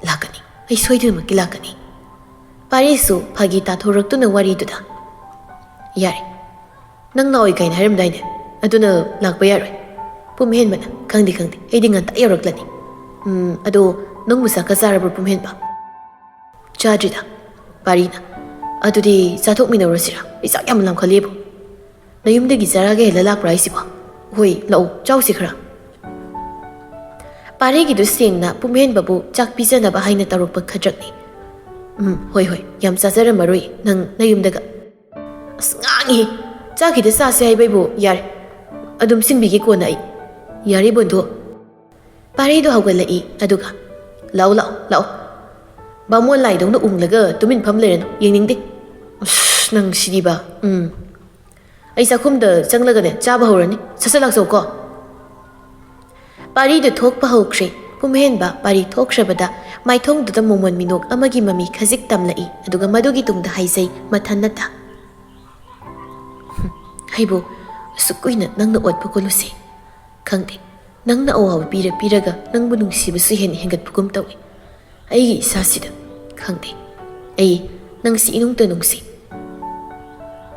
ꯂꯥꯛꯀꯅꯤ, ꯑꯩ ꯁꯣꯏꯗꯅꯃꯛꯀꯤ ꯂꯥꯛꯀꯅꯤ꯫" ꯄꯥꯔꯤꯁꯨ ꯐꯥꯒꯤ ꯇꯥꯊꯣꯔꯛꯇꯨꯅ ꯋꯥꯔꯤꯗꯨꯗ, "ꯌꯥꯔꯦ, ꯅꯪ ꯂꯥꯛꯑꯣꯏ ꯀꯥꯏꯅ ꯍꯥꯏꯔꯝꯗꯥꯏꯅꯦ, ꯑꯗꯨꯅ ꯂꯥꯛꯄ ꯌꯥꯔꯣꯏ꯫" ꯄꯨꯝꯍꯦꯟꯕꯅ, "ꯈꯪꯗꯦ, ꯈꯪꯗꯦ, ꯑꯩꯗꯤ ꯉꯟꯇꯥ ꯌꯧꯔꯛꯂꯅꯤ꯫ ꯎꯝ, ꯑꯗꯣ ꯅꯪꯕꯨ ꯆꯥꯛꯀ ꯆꯥꯔꯕ꯭ꯔꯣ, ꯄꯨꯝꯍꯦꯟꯕ?" "ꯆꯥꯗ꯭ꯔꯤꯗ꯫" ꯄꯥꯔꯤꯅ, "ꯑꯗꯨꯗꯤ ꯆꯥꯊꯣꯛꯃꯤꯟꯅꯔꯨꯔꯁꯤꯔꯥ? ꯑꯩ ꯆꯥꯛ ꯌꯥꯝ ꯂꯥꯝꯈꯠꯂꯦꯕꯨ꯫ ꯅꯌꯨꯝꯗꯒꯤ ꯆꯔꯥꯒ ꯍꯦꯜꯂ ꯂꯥꯛꯄ꯭ꯔꯥ ꯍꯥꯏꯁꯤꯕꯣ? ꯍꯣꯏ, ꯂꯥꯛꯑꯣ, ꯆꯥꯎꯁꯤ ꯈꯔ꯫" ꯄꯥꯔꯤꯒꯤꯗꯨ ꯁꯦꯡꯅ ꯄꯨꯝꯍꯦꯟꯕꯕꯨ ꯆꯥꯛ ꯄꯤꯖꯅꯕ ꯍꯥꯏꯅ ꯇꯧꯔꯛꯄ ꯈꯗ꯭ꯔꯛꯅꯤ꯫ "ꯎꯝ, ꯍꯣꯏ, ꯍꯣꯏ, ꯌꯥꯝ ꯆꯥꯖꯔꯝꯃꯔꯣꯏ ꯅꯪ ꯅꯌꯨꯝꯗꯒ꯫" "ꯑꯁ, ꯉꯥꯡꯉꯤ꯫ ꯆꯥꯛ ꯈꯤꯇ ꯆꯥꯁꯦ ꯍꯥꯏꯕꯩꯕꯨ ꯌꯥꯔꯦ꯫ ꯑꯗꯨꯝ ꯁꯤꯟꯕꯤꯒꯦ ꯀꯣꯟꯅ ꯑꯩ꯫" "ꯌꯥꯔꯦ ꯕꯣꯟꯗꯨ꯫" ꯄꯥꯔꯤꯗꯣ ꯍꯧꯒꯠꯂꯛꯏ, ꯑꯗꯨꯒ, "ꯂꯥꯛꯑꯣ, ꯂꯥꯛꯑꯣ, ꯂꯥꯛꯑꯣ꯫ ꯕꯥꯃꯣꯟ ꯂꯥꯏꯗꯧꯅ ꯎꯪꯂꯒ ꯇꯨꯃꯤꯟ ꯐꯝ ꯂꯩꯔꯅꯨ, ꯌꯦꯡꯅꯤꯡꯗꯦ꯫ ꯑꯁ, ꯅꯪ ꯁꯤꯗꯤꯕ꯫ ꯎꯝ꯫ ꯑꯩ ꯆꯥꯛꯈꯨꯝꯗ ꯆꯪꯂꯒꯅꯦ, ꯆꯥꯕ ꯍꯧꯔꯅꯤ꯫ ꯁꯠ ꯁꯠ ꯂꯥꯛꯆꯧꯀꯣ꯫" ꯄꯥꯔꯤꯗꯨ ꯊꯣꯛꯄ ꯍꯧꯈ꯭ꯔꯦ꯫ ꯄꯨꯝꯍꯦꯟꯕ ꯄꯥꯔꯤ ꯊꯣꯛꯈ꯭ꯔꯕꯗ ꯃꯥꯏꯊꯣꯡꯗꯨꯗ ꯃꯣꯃꯣꯟ ꯃꯤꯅꯣꯛ ꯑꯃꯒꯤ ꯃꯃꯤ ꯈꯖꯤꯛ ꯇꯝꯂꯛꯏ, ꯑꯗꯨꯒ ꯃꯗꯨꯒꯤ ꯇꯨꯡꯗ ꯍꯥꯏꯖꯩ ꯃꯊꯟꯅꯇ, "ꯍꯩꯕꯣ, ꯑꯁꯨꯛ ꯀꯨꯏꯅ ꯅꯪꯅ ꯑꯣꯠꯄ ꯀꯣꯜꯂꯨꯁꯦ꯫ ꯈꯪꯗꯦ, ꯅꯪꯅ ꯑꯋꯥꯕ ꯄꯤꯔ ꯄꯤꯔꯒ ꯅꯪꯕꯨ ꯅꯨꯡꯁꯤꯕꯁꯨ ꯍꯦꯟꯅ ꯍꯦꯟꯒꯠꯄꯒꯨꯝ ꯇꯧꯏ꯫ ꯑꯩꯒꯤ ꯏꯁꯥꯁꯤꯗ, ꯈꯪꯗꯦ, ꯑꯩ ꯅꯪꯁꯤ ꯏꯅꯨꯡꯇ ꯅꯨꯡꯁꯤ꯫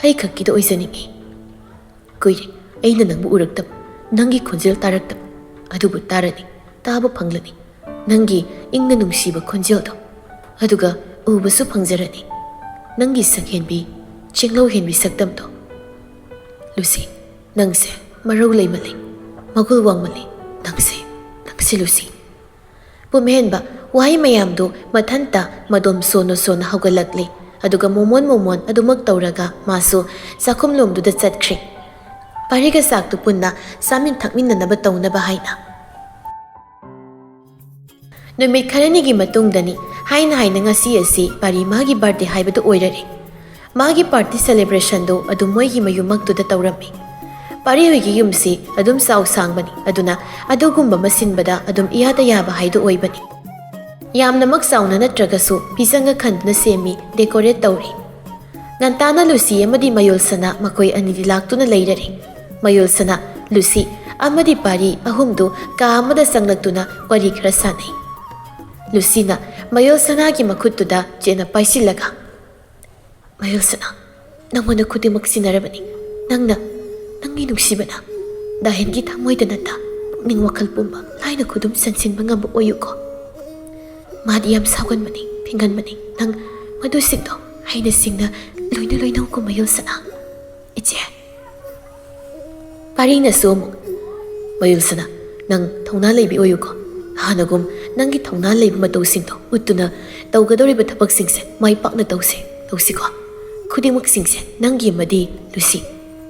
ꯑꯩ ꯈꯛꯀꯤꯗ ꯑꯣꯏꯖꯅꯤꯡꯏ꯫ ꯀꯨꯏꯔꯦ ꯑꯩꯅ ꯅꯪꯕꯨ ꯎꯔꯛꯇꯕ, ꯅꯪꯒꯤ ꯈꯣꯟꯖꯦꯜ ꯇꯥꯔꯛꯇꯕ꯫ ꯑꯗꯨꯕꯨ ꯇꯥꯔꯅꯤ, ꯇꯥꯕ ꯐꯪꯂꯅꯤ꯫ ꯅꯪꯒꯤ ꯏꯪꯅ ꯅꯨꯡꯁꯤꯕ ꯈꯣꯟꯖꯦꯜꯗꯣ, ꯑꯗꯨꯒ ꯎꯕꯁꯨ ꯐꯪꯖꯔꯅꯤ꯫ ꯅꯪꯒꯤ ꯁꯛꯍꯦꯟꯕꯤ, ꯆꯦꯡꯂꯧ ꯍꯦꯟꯕꯤ ꯁꯛꯇꯝꯗꯣ꯫ ꯂꯨꯁꯤ, ꯅꯪꯁꯦ ꯃꯔꯧ ꯂꯩꯃꯜꯂꯤ, ꯃꯒꯨꯜ ꯋꯥꯡꯃꯜꯂꯤ꯫ ꯅꯪꯁꯦ, ꯅꯪꯁꯦ ꯂꯨꯁꯤ꯫" ꯄꯨꯝꯍꯦꯟꯕ ꯋꯥꯍꯩ ꯃꯌꯥꯝꯗꯨ ꯃꯊꯟꯇ ꯃꯗꯣꯝ ꯁꯣꯟꯅ ꯁꯣꯟꯅ ꯍꯧꯒꯠꯂꯛꯂꯦ, ꯑꯗꯨꯒ ꯃꯣꯃꯣꯟ ꯃꯣꯃꯣꯟ ꯑꯗꯨꯃꯛ ꯇꯧꯔꯒ ꯃꯥꯁꯨ ꯆꯥꯛꯈꯨꯝꯂꯣꯝꯗꯨꯗ ꯆꯠꯈ꯭ꯔꯦ꯫ ꯄꯥꯔꯤꯒ ꯆꯥꯛꯇꯨ ꯄꯨꯟꯅ ꯆꯥꯃꯤꯟ ꯊꯛꯃꯤꯟꯅꯅꯕ ꯇꯧꯅꯕ ꯍꯥꯏꯅ꯫ ꯅꯨꯃꯤꯠ ꯈꯔꯅꯤꯒꯤ ꯃꯇꯨꯡꯗꯅꯤ꯫ ꯍꯥꯏꯅ ꯍꯥꯏꯅ ꯉꯁꯤ ꯑꯁꯤ ꯄꯥꯔꯤ ꯃꯥꯒꯤ ꯕꯥꯔꯗꯦ ꯍꯥꯏꯕꯗꯨ ꯑꯣꯏꯔꯔꯦ꯫ ꯃꯥꯒꯤ party celebrationꯗꯨ ꯑꯗꯨꯝ ꯃꯣꯏꯒꯤ ꯃꯌꯨꯝꯃꯛꯇꯨꯗ ꯇꯧꯔꯝꯃꯤ꯫ ꯄꯥꯔꯤ ꯍꯣꯏꯒꯤ ꯌꯨꯝꯁꯤ ꯑꯗꯨꯝ ꯆꯥꯎ ꯁꯥꯡꯕꯅꯤ, ꯑꯗꯨꯅ ꯑꯗꯨꯒꯨꯝꯕ ꯑꯃ ꯁꯤꯟꯕꯗ ꯑꯗꯨꯝ ꯏꯌꯥꯗ ꯌꯥꯕ ꯍꯥꯏꯗꯨ ꯑꯣꯏꯕꯅꯤ꯫ ꯌꯥꯝꯅꯃꯛ ꯆꯥꯎꯅ ꯅꯠꯇ꯭ꯔꯒꯁꯨ ꯐꯤꯖꯪꯒ ꯈꯟꯗꯨꯅ ꯁꯦꯝꯃꯤ, decorate ꯇꯧꯔꯤ꯫ ꯉꯟꯇꯥꯅ ꯂꯨꯁꯤ ꯑꯃꯗꯤ ꯃꯌꯣꯜ ꯁꯅꯥ ꯃꯈꯣꯏ ꯑꯅꯤꯗꯤ ꯂꯥꯛꯇꯨꯅ ꯂꯩꯔꯔꯦ꯫ ꯃꯌꯣꯜ ꯁꯅꯥ, ꯂꯨꯁꯤ ꯑꯃꯗꯤ ꯄꯥꯔꯤ ꯑꯍꯨꯝꯗꯨ ꯀꯥ ꯑꯃꯗ ꯆꯪꯂꯛꯇꯨꯅ ꯋꯥꯔꯤ ꯈꯔ ꯁꯥꯟꯅꯩ꯫ ꯂꯨꯁꯤꯅ ꯃꯌꯣꯜ ꯁꯅꯥꯒꯤ ꯃꯈꯨꯠꯇꯨꯗ ꯆꯦꯠꯅ ꯄꯥꯏꯁꯤꯜꯂꯒ, "ꯃꯌꯣꯜ ꯁꯅꯥ, ꯅꯪꯉꯣꯟꯗ ꯈꯨꯗꯤꯡꯃꯛ ꯁꯤꯟꯅꯔꯕꯅꯤ꯫ ꯅꯪꯅ, ꯅꯪꯒꯤ ꯅꯨꯡꯁꯤꯕꯅ ꯗꯥꯍꯦꯟꯒꯤ ꯊꯃꯣꯏꯗ ꯅꯠꯇ ꯄꯨꯛꯅꯤꯡ ꯋꯥꯈꯜ ꯄꯨꯝꯕ ꯂꯥꯏꯅ ꯈꯨꯗꯨꯝ ꯆꯟꯁꯤꯟꯕ ꯉꯝꯕ ꯑꯣꯏꯌꯨꯀꯣ꯫ ꯃꯥꯗꯤ ꯌꯥꯝ ꯁꯥꯎꯒꯟꯕꯅꯤ, ꯐꯤꯡꯒꯟꯕꯅꯤ꯫ ꯅꯪ ꯃꯗꯨꯁꯤꯡꯗꯣ ꯍꯩꯅ ꯁꯤꯡꯅ ꯂꯣꯏꯅ ꯂꯣꯏꯅꯧꯀꯣ ꯃꯌꯣꯜ ꯁꯅꯥ꯫ ꯏꯆꯦ꯫" ꯄꯥꯔꯤꯅꯁꯨ ꯑꯃꯨꯛ, "ꯃꯌꯣꯜ ꯁꯅꯥ, ꯅꯪ ꯊꯧꯅꯥ ꯂꯩꯕꯤ ꯑꯣꯏꯌꯨꯀꯣ꯫ ꯍꯥꯟꯅꯒꯨꯝ ꯅꯪꯒꯤ ꯊꯧꯅꯥ ꯂꯩꯕ ꯃꯇꯧꯁꯤꯡꯗꯣ ꯎꯠꯇꯨꯅ ꯇꯧꯒꯗꯧꯔꯤꯕ ꯊꯕꯛꯁꯤꯡꯁꯦ ꯃꯥꯏ ꯄꯥꯛꯅ ꯇꯧꯁꯦ, ꯇꯧꯁꯤꯀꯣ꯫ ꯈꯨꯗꯤꯡꯃꯛꯁꯤꯡꯁꯦ ꯅꯪꯒꯤ ꯑꯃꯗꯤ ꯂꯨꯁꯤ,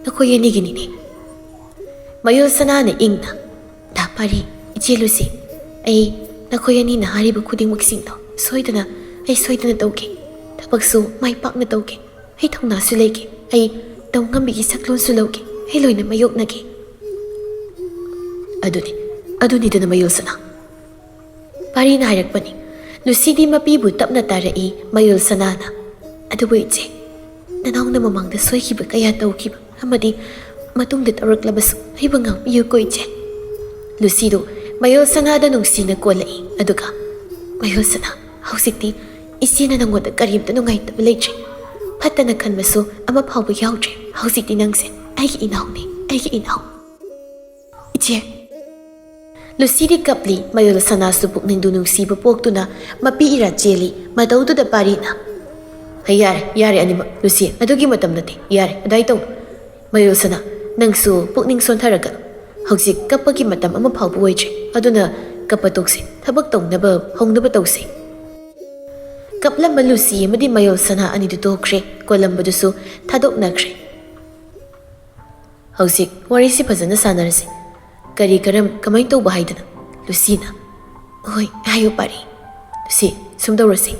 ꯅꯈꯣꯏ ꯑꯅꯤꯒꯤꯅꯤꯅꯦ꯫" ꯃꯌꯣꯜ ꯁꯅꯥꯅ ꯏꯪꯅ, "ꯗꯥ ꯄꯥꯔꯤ, ꯏꯆꯦ ꯂꯨꯁꯤ, ꯑꯩ ꯅꯈꯣꯏ ꯑꯅꯤꯅ ꯍꯥꯏꯔꯤꯕ ꯈꯨꯗꯤꯡꯃꯛꯁꯤꯡꯗꯣ ꯁꯣꯏꯗꯅ, ꯑꯩ ꯁꯣꯏꯗꯅ ꯇꯧꯒꯦ꯫ ꯊꯕꯛꯁꯨ ꯃꯥꯏ ꯄꯥꯛꯅ ꯇꯧꯒꯦ꯫ ꯑꯩ ꯊꯧꯅꯥꯁꯨ ꯂꯩꯒꯦ꯫ ꯑꯩ ꯇꯧ ꯉꯝꯕꯤꯒꯤ ꯁꯛꯂꯣꯟꯁꯨ ꯂꯧꯒꯦ꯫ ꯑꯩ ꯂꯣꯏꯅ ꯃꯥꯌꯣꯛꯅꯒꯦ꯫" "ꯑꯗꯨꯅꯤ, ꯑꯗꯨꯅꯤꯗꯅ ꯃꯌꯣꯜ ꯁꯅꯥ꯫" ꯄꯥꯔꯤꯅ ꯍꯥꯏꯔꯛꯄꯅꯤ꯫ ꯂꯨꯁꯤꯗꯤ ꯃꯄꯤꯕꯨ ꯇꯞꯅ ꯇꯥꯔꯛꯏ꯫ ꯃꯌꯣꯜ ꯁꯅꯥꯅ, "ꯑꯗꯨꯕꯨ ꯏꯆꯦ, ꯅꯅꯥꯎꯅ ꯃꯃꯥꯡꯗ ꯁꯣꯏꯈꯤꯕ ꯀꯌꯥ ꯇꯧꯈꯤꯕ ꯑꯃꯗꯤ ꯃꯇꯨꯡꯗ ꯇꯧꯔꯛꯂꯕꯁꯨ ꯑꯩꯕꯨ ꯉꯥꯛꯄꯤꯌꯨꯀꯣ ꯏꯆꯦ꯫" ꯂꯨꯁꯤꯗꯨ ꯃꯌꯣꯜ ꯁꯅꯥꯗ ꯅꯨꯡꯁꯤꯅ ꯀꯣꯜꯂꯛꯏ, ꯑꯗꯨꯒ, "ꯃꯌꯣꯜ ꯁꯅꯥ, ꯍꯧꯖꯤꯛꯇꯤ ꯏꯆꯦꯅ ꯅꯪꯉꯣꯟꯗ ꯀꯔꯤꯝꯇ ꯅꯨꯡꯉꯥꯏꯇꯕ ꯂꯩꯇ꯭ꯔꯦ꯫ ꯐꯠꯇꯅ ꯈꯟꯕꯁꯨ ꯑꯃ ꯐꯥꯎꯕ ꯌꯥꯎꯗ꯭ꯔꯦ꯫ ꯍꯧꯖꯤꯛꯇꯤ ꯅꯪꯁꯦ ꯑꯩꯒꯤ ꯏꯅꯥꯎꯅꯤ, ꯑꯩꯒꯤ ꯏꯅꯥꯎ꯫" "ꯏꯆꯦ꯫" ꯂꯨꯁꯤꯗꯤ ꯀꯞꯂꯤ, ꯃꯌꯣꯜ ꯁꯅꯥꯁꯨ ꯄꯨꯛꯅꯤꯡꯗꯨ ꯅꯨꯡꯁꯤꯕ ꯄꯣꯛꯇꯨꯅ ꯃꯄꯤ ꯏꯔꯥ ꯆꯦꯜꯂꯤ꯫ ꯃꯇꯧꯗꯨꯗ ꯄꯥꯔꯤꯅ, "ꯍꯩ, ꯌꯥꯔꯦ, ꯌꯥꯔꯦ ꯑꯅꯤꯃꯛ꯫ ꯂꯨꯁꯤ, ꯑꯗꯨꯒꯤ ꯃꯇꯝ ꯅꯠꯇꯦ꯫ ꯌꯥꯔꯦ, ꯑꯗꯥꯏ ꯇꯧꯅꯨ꯫ ꯃꯌꯣꯜ ꯁꯅꯥ, ꯅꯪꯁꯨ ꯄꯨꯛꯅꯤꯡ ꯁꯣꯟꯊꯔꯒꯅꯨ꯫ ꯍꯧꯖꯤꯛ ꯀꯞꯄꯒꯤ ꯃꯇꯝ ꯑꯃ ꯐꯥꯎꯕ ꯑꯣꯏꯗ꯭ꯔꯤ꯫ ꯑꯗꯨꯅ ꯀꯞꯄ ꯇꯣꯛꯁꯤ꯫ ꯊꯕꯛ ꯇꯧꯅꯕ, ꯍꯧꯅꯕ ꯇꯧꯁꯤ꯫" ꯀꯞꯂꯝꯕ ꯂꯨꯁꯤ ꯑꯃꯗꯤ ꯃꯌꯣꯜ ꯁꯅꯥ ꯑꯅꯤꯗꯨ ꯇꯣꯛꯈ꯭ꯔꯦ꯫ ꯀꯣꯜꯂꯝꯕꯗꯨꯁꯨ ꯊꯥꯗꯣꯛꯅꯈ꯭ꯔꯦ꯫ "ꯍꯧꯖꯤꯛ ꯋꯥꯔꯤꯁꯤ ꯐꯖꯅ ꯁꯥꯟꯅꯔꯁꯤ꯫ ꯀꯔꯤ ꯀꯔꯝ ꯀꯃꯥꯏꯅ ꯇꯧꯕ ꯍꯥꯏꯗꯅ?" ꯂꯨꯁꯤꯅ, "ꯍꯣꯏ, ꯍꯥꯏꯌꯨ ꯄꯥꯔꯤ꯫" "ꯂꯨꯁꯤ, ꯁꯨꯝ ꯇꯧꯔꯁꯤ꯫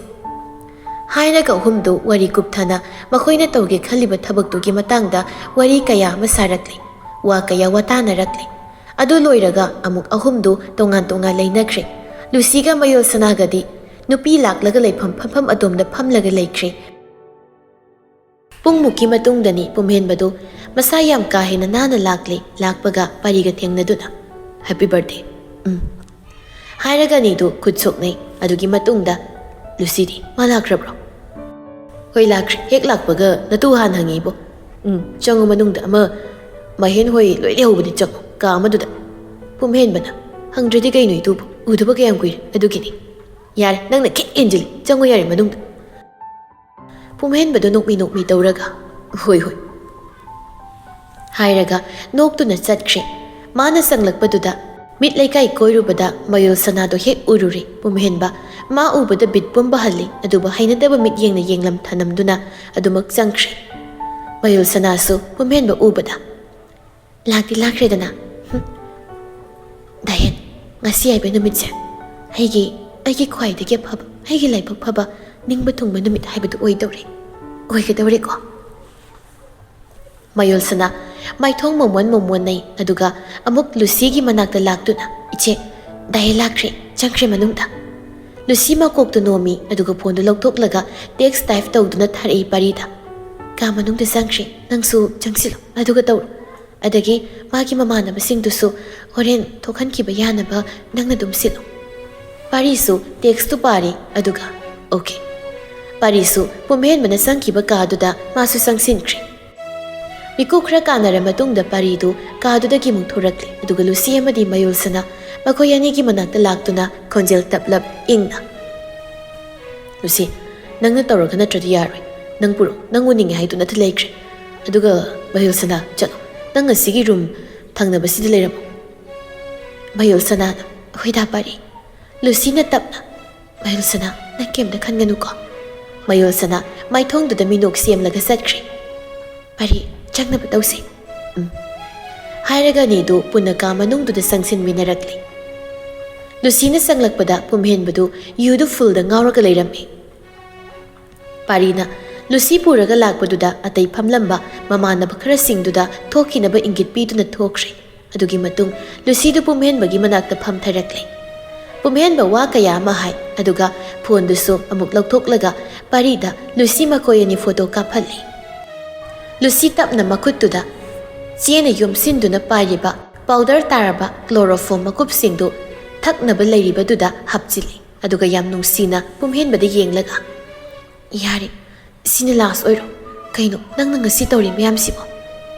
ꯍꯥꯏꯔꯒ ꯑꯍꯨꯝꯗꯨ ꯋꯥꯔꯤ ꯀꯨꯞꯊꯅ ꯃꯈꯣꯏꯅ ꯇꯧꯒꯦ ꯈꯜꯂꯤꯕ ꯊꯕꯛꯇꯨꯒꯤ ꯃꯇꯥꯡꯗ ꯋꯥꯔꯤ ꯀꯌꯥ ꯑꯃ ꯁꯥꯔꯛꯂꯤ꯫ ꯋꯥ ꯀꯌꯥ ꯋꯥꯇꯥꯅꯔꯛꯂꯤ꯫ ꯑꯗꯨ ꯂꯣꯏꯔꯒ ꯑꯃꯨꯛ ꯑꯍꯨꯝꯗꯨ ꯇꯣꯉꯥꯟ ꯇꯣꯉꯥꯟ ꯂꯩꯅꯈ꯭ꯔꯦ꯫ ꯂꯨꯁꯤꯒ ꯃꯌꯣꯜ ꯁꯅꯥꯒꯗꯤ ꯅꯨꯄꯤ ꯂꯥꯛꯂꯒ ꯂꯩꯐꯝ ꯐꯝꯐꯝ ꯑꯗꯣꯝꯗ ꯐꯝꯂꯒ ꯂꯩꯈ꯭ꯔꯦ꯫ ꯄꯨꯡꯃꯨꯛꯀꯤ ꯃꯇꯨꯡꯗꯅꯤ ꯄꯨꯝꯍꯦꯟꯕꯗꯨ ꯃꯁꯥ ꯌꯥꯝ ꯀꯥ ꯍꯦꯟꯅ ꯅꯥꯟꯅ ꯂꯥꯛꯂꯦ꯫ ꯂꯥꯛꯄꯒ ꯄꯥꯔꯤꯒ ꯊꯦꯡꯅꯗꯨꯅ, "Happy birthday꯫ ꯎꯝ" ꯍꯥꯏꯔꯒ ꯑꯅꯤꯗꯨ ꯈꯨꯠ ꯁꯣꯛꯅꯩ꯫ ꯑꯗꯨꯒꯤ ꯃꯇꯨꯡꯗ, "ꯂꯨꯁꯤꯗꯤ ꯃꯥ ꯂꯥꯛꯈ꯭ꯔꯕ꯭ꯔꯣ?" "ꯍꯣꯏ, ꯂꯥꯛꯈ꯭ꯔꯦ꯫ ꯍꯦꯛ ꯂꯥꯛꯄꯒ ꯅꯇꯨ ꯍꯥꯟꯅ ꯍꯪꯉꯤꯕꯣ꯫ ꯎꯝ, ꯆꯪꯉꯨ ꯃꯅꯨꯡꯗ꯫ ꯑꯃ ꯃꯍꯦꯟ ꯍꯣꯏ ꯂꯣꯏ ꯂꯩꯍꯧꯕꯅꯤ, ꯆꯪꯉꯨ ꯀꯥ ꯑꯃꯗꯨꯗ꯫" ꯄꯨꯝꯍꯦꯟꯕꯅ, "ꯍꯪꯗ꯭ꯔꯗꯤ ꯀꯩꯅꯣ ꯏꯇꯨꯕꯨ? ꯎꯗꯕ ꯀꯌꯥꯝ ꯀꯨꯏꯔꯦ ꯑꯗꯨꯒꯤꯅꯤ꯫" "ꯌꯥꯔꯦ, ꯅꯪꯅ ꯈꯤꯠ ꯍꯦꯟꯖꯤꯜꯂꯤ꯫ ꯆꯪꯉꯨ ꯌꯥꯔꯦ ꯃꯅꯨꯡꯗ꯫" ꯄꯨꯝꯍꯦꯟꯕꯗꯣ ꯅꯣꯛꯃꯤ ꯅꯣꯛꯃꯤ ꯇꯧꯔꯒ, "ꯍꯣꯏ, ꯍꯣꯏ" ꯍꯥꯏꯔꯒ ꯅꯣꯛꯇꯨꯅ ꯆꯠꯈ꯭ꯔꯦ꯫ ꯃꯥꯅ ꯆꯪꯂꯛꯄꯗꯨꯗ ꯃꯤꯠ ꯂꯩꯀꯥꯏ ꯀꯣꯏꯔꯨꯕꯗ ꯃꯌꯣꯜ ꯁꯅꯥꯗꯣ ꯍꯦꯛ ꯎꯔꯨꯔꯦ꯫ ꯄꯨꯝꯍꯦꯟꯕ ꯃꯥ ꯎꯕꯗ ꯕꯤꯠ ꯄꯨꯝꯕ ꯍꯜꯂꯤ, ꯑꯗꯨꯕꯨ ꯍꯩꯅꯗꯕ ꯃꯤꯠꯌꯦꯡꯅ ꯌꯦꯡꯂꯝ ꯊꯅꯝꯗꯨꯅ ꯑꯗꯨꯃꯛ ꯆꯪꯈ꯭ꯔꯦ꯫ ꯃꯌꯣꯜ ꯁꯅꯥꯁꯨ ꯄꯨꯝꯍꯦꯟꯕ ꯎꯕꯗ, "ꯂꯥꯛꯇꯤ ꯂꯥꯛꯈ꯭ꯔꯦꯗꯅ꯫ ꯍꯨꯝ꯫ ꯗꯥꯍꯦꯟ, ꯉꯁꯤ ꯍꯥꯏꯕ ꯅꯨꯃꯤꯠꯁꯦ ꯑꯩꯒꯤ, ꯑꯩꯒꯤ ꯈ꯭ꯋꯥꯏꯗꯒꯤ ꯑꯐꯕ, ꯑꯩꯒꯤ ꯂꯥꯏꯕꯛ ꯐꯕ, ꯅꯤꯡꯕ ꯊꯨꯡꯕ ꯅꯨꯃꯤꯠ ꯍꯥꯏꯕꯗꯨ ꯑꯣꯏꯗꯧꯔꯦ꯫ ꯑꯣꯏꯒꯗꯧꯔꯦꯀꯣ?" ꯃꯌꯣꯜ ꯁꯅꯥ ꯃꯥꯏꯊꯣꯡ ꯃꯣꯃꯣꯟ ꯃꯣꯃꯣꯟꯅꯩ, ꯑꯗꯨꯒ ꯑꯃꯨꯛ ꯂꯨꯁꯤꯒꯤ ꯃꯅꯥꯛꯇ ꯂꯥꯛꯇꯨꯅ, "ꯏꯆꯦ, ꯗꯥꯍꯦꯟ ꯂꯥꯛꯈ꯭ꯔꯦ, ꯆꯪꯈ꯭ꯔꯦ ꯃꯅꯨꯡꯗ꯫" ꯂꯨꯁꯤ ꯃꯀꯣꯛꯇꯨ ꯅꯣꯝꯃꯤ, ꯑꯗꯨꯒ ꯐꯣꯟꯗꯨ ꯂꯧꯊꯣꯛꯂꯒ ꯇꯦꯛꯁ ꯇꯥꯏꯞ ꯇꯧꯗꯨꯅ ꯊꯥꯔꯛꯏ ꯄꯥꯔꯤꯗ, "ꯀꯥ ꯃꯅꯨꯡꯗ ꯆꯪꯈ꯭ꯔꯦ, ꯅꯪꯁꯨ ꯆꯪꯁꯤꯜꯂꯨ, ꯑꯗꯨꯒ ꯇꯧꯔꯣ꯫ ꯑꯗꯒꯤ ꯃꯥꯒꯤ ꯃꯃꯥꯟꯅꯕꯁꯤꯡꯗꯨꯁꯨ ꯍꯣꯔꯦꯟ ꯊꯣꯛꯍꯟꯈꯤꯕ ꯌꯥꯅꯕ ꯅꯪꯅ ꯑꯗꯨꯝ ꯁꯤꯜꯂꯨ꯫" ꯄꯥꯔꯤꯁꯨ ꯇꯦꯛꯁꯇꯨ ꯄꯥꯔꯦ, ꯑꯗꯨꯒ, "ꯑꯣꯀꯦ꯫" ꯄꯥꯔꯤꯁꯨ ꯄꯨꯝꯍꯦꯟꯕꯅ ꯆꯪꯈꯤꯕ ꯀꯥꯗꯨꯗ ꯃꯥꯁꯨ ꯆꯪꯁꯤꯟꯈ꯭ꯔꯦ꯫ ꯃꯤꯀꯨꯞ ꯈꯔ ꯀꯥꯟꯅꯔ ꯃꯇꯨꯡꯗ ꯄꯥꯔꯤꯗꯨ ꯀꯥꯗꯨꯗꯒꯤ ꯑꯃꯨꯛ ꯊꯣꯔꯛꯂꯦ, ꯑꯗꯨꯒ ꯂꯨꯁꯤ ꯑꯃꯗꯤ ꯃꯌꯣꯜꯁꯅꯥ ꯃꯈꯣꯏ ꯑꯅꯤꯒꯤ ꯃꯅꯥꯛꯇ ꯂꯥꯛꯇꯨꯅ ꯈꯣꯟꯖꯦꯜ ꯇꯞꯂꯞ ꯏꯪꯅ, "ꯂꯨꯁꯤ, ꯅꯪꯅ ꯇꯧꯔꯒ ꯅꯠꯇ꯭ꯔꯗꯤ ꯌꯥꯔꯣꯏ꯫ ꯅꯪ ꯄꯨꯔꯛꯑꯣ, ꯅꯪ ꯎꯅꯤꯡꯉꯦ ꯍꯥꯏꯗꯨ ꯅꯠꯇ ꯂꯩꯈ꯭ꯔꯦ꯫ ꯑꯗꯨꯒ ꯃꯌꯣꯜꯁꯅꯥ, ꯆꯠꯂꯣ, ꯅꯪ ꯑꯁꯤꯒꯤ ꯔꯨꯝ ꯊꯪꯅꯕꯁꯤꯗ ꯂꯩꯔꯝꯃꯣ꯫" ꯃꯌꯣꯜꯁꯅꯥꯅ, "ꯍꯣꯏꯗ ꯄꯥꯔꯤ꯫" ꯂꯨꯁꯤꯅ ꯇꯞꯅ, "ꯃꯌꯣꯜꯁꯅꯥ, ꯅꯪ ꯀꯩꯝꯇ ꯈꯟꯒꯅꯨꯀꯣ꯫" ꯃꯌꯣꯜꯁꯅꯥ ꯃꯥꯏꯊꯣꯡꯗꯨꯗ ꯃꯤꯅꯣꯛ ꯁꯦꯝꯂꯒ ꯆꯠꯈ꯭ꯔꯦ꯫ "ꯄꯥꯔꯤ, ꯆꯪꯅꯕ ꯇꯧꯁꯦ꯫" "ꯎꯝ" ꯍꯥꯏꯔꯒ ꯑꯅꯤꯗꯨ ꯄꯨꯟꯅ ꯀꯥ ꯃꯅꯨꯡꯗꯨꯗ ꯆꯪꯁꯤꯟꯃꯤꯟꯅꯔꯛꯂꯦ꯫ ꯂꯨꯁꯤꯅ ꯆꯪꯂꯛꯄꯗ ꯄꯨꯝꯍꯦꯟꯕꯗꯨ ꯌꯨꯗꯨ ꯐꯨꯜꯗ ꯉꯥꯎꯔꯒ ꯂꯩꯔꯝꯃꯤ꯫ ꯄꯥꯔꯤꯅ ꯂꯨꯁꯤ ꯄꯨꯔꯒ ꯂꯥꯛꯄꯗꯨꯗ ꯑꯇꯩ ꯐꯝꯂꯝꯕ ꯃꯃꯥꯟꯅꯕ ꯈꯔꯁꯤꯡꯗꯨꯗ ꯊꯣꯛꯈꯤꯅꯕ ꯏꯪꯒꯤꯠ ꯄꯤꯗꯨꯅ ꯊꯣꯛꯈ꯭ꯔꯦ꯫ ꯑꯗꯨꯒꯤ ꯃꯇꯨꯡ ꯂꯨꯁꯤꯗꯨ ꯄꯨꯝꯍꯦꯟꯕꯒꯤ ꯃꯅꯥꯛꯇ ꯐꯝꯊꯔꯛꯂꯦ꯫ ꯄꯨꯝꯍꯦꯟꯕ ꯋꯥ ꯀꯌꯥ ꯑꯃ ꯍꯥꯏ, ꯑꯗꯨꯒ ꯐꯣꯟꯗꯨꯁꯨ ꯑꯃꯨꯛ ꯂꯧꯊꯣꯛꯂꯒ ꯄꯥꯔꯤꯗ ꯂꯨꯁꯤ ꯃꯈꯣꯏ ꯑꯅꯤ ꯐꯣꯇꯣ ꯀꯥꯞꯍꯜꯂꯤ꯫ ꯂꯨꯁꯤ ꯇꯞꯅ ꯃꯈꯨꯠꯇꯨꯗ ꯆꯦꯅ ꯌꯣꯝꯁꯤꯟꯗꯨꯅ ꯄꯥꯏꯔꯤꯕ ꯄꯥꯎꯗꯔ ꯇꯥꯔꯕ ꯀ꯭ꯂꯣꯔꯣꯐꯣꯝ ꯃꯀꯨꯞꯁꯤꯡꯗꯨ ꯊꯛꯅꯕ ꯂꯩꯔꯤꯕꯗꯨꯗ ꯍꯥꯞꯆꯤꯜꯂꯤ꯫ ꯑꯗꯨꯒ ꯌꯥꯝ ꯅꯨꯡꯁꯤꯅ ꯄꯨꯝꯍꯦꯟꯕꯗ ꯌꯦꯡꯂꯒ, "ꯌꯥꯔꯦ, ꯁꯤꯅ ꯂꯥꯁ ꯑꯣꯏꯔꯣ꯫ ꯀꯩꯅꯣ ꯅꯪꯅ ꯉꯁꯤ ꯇꯧꯔꯤ ꯃꯌꯥꯝꯁꯤꯕꯣ?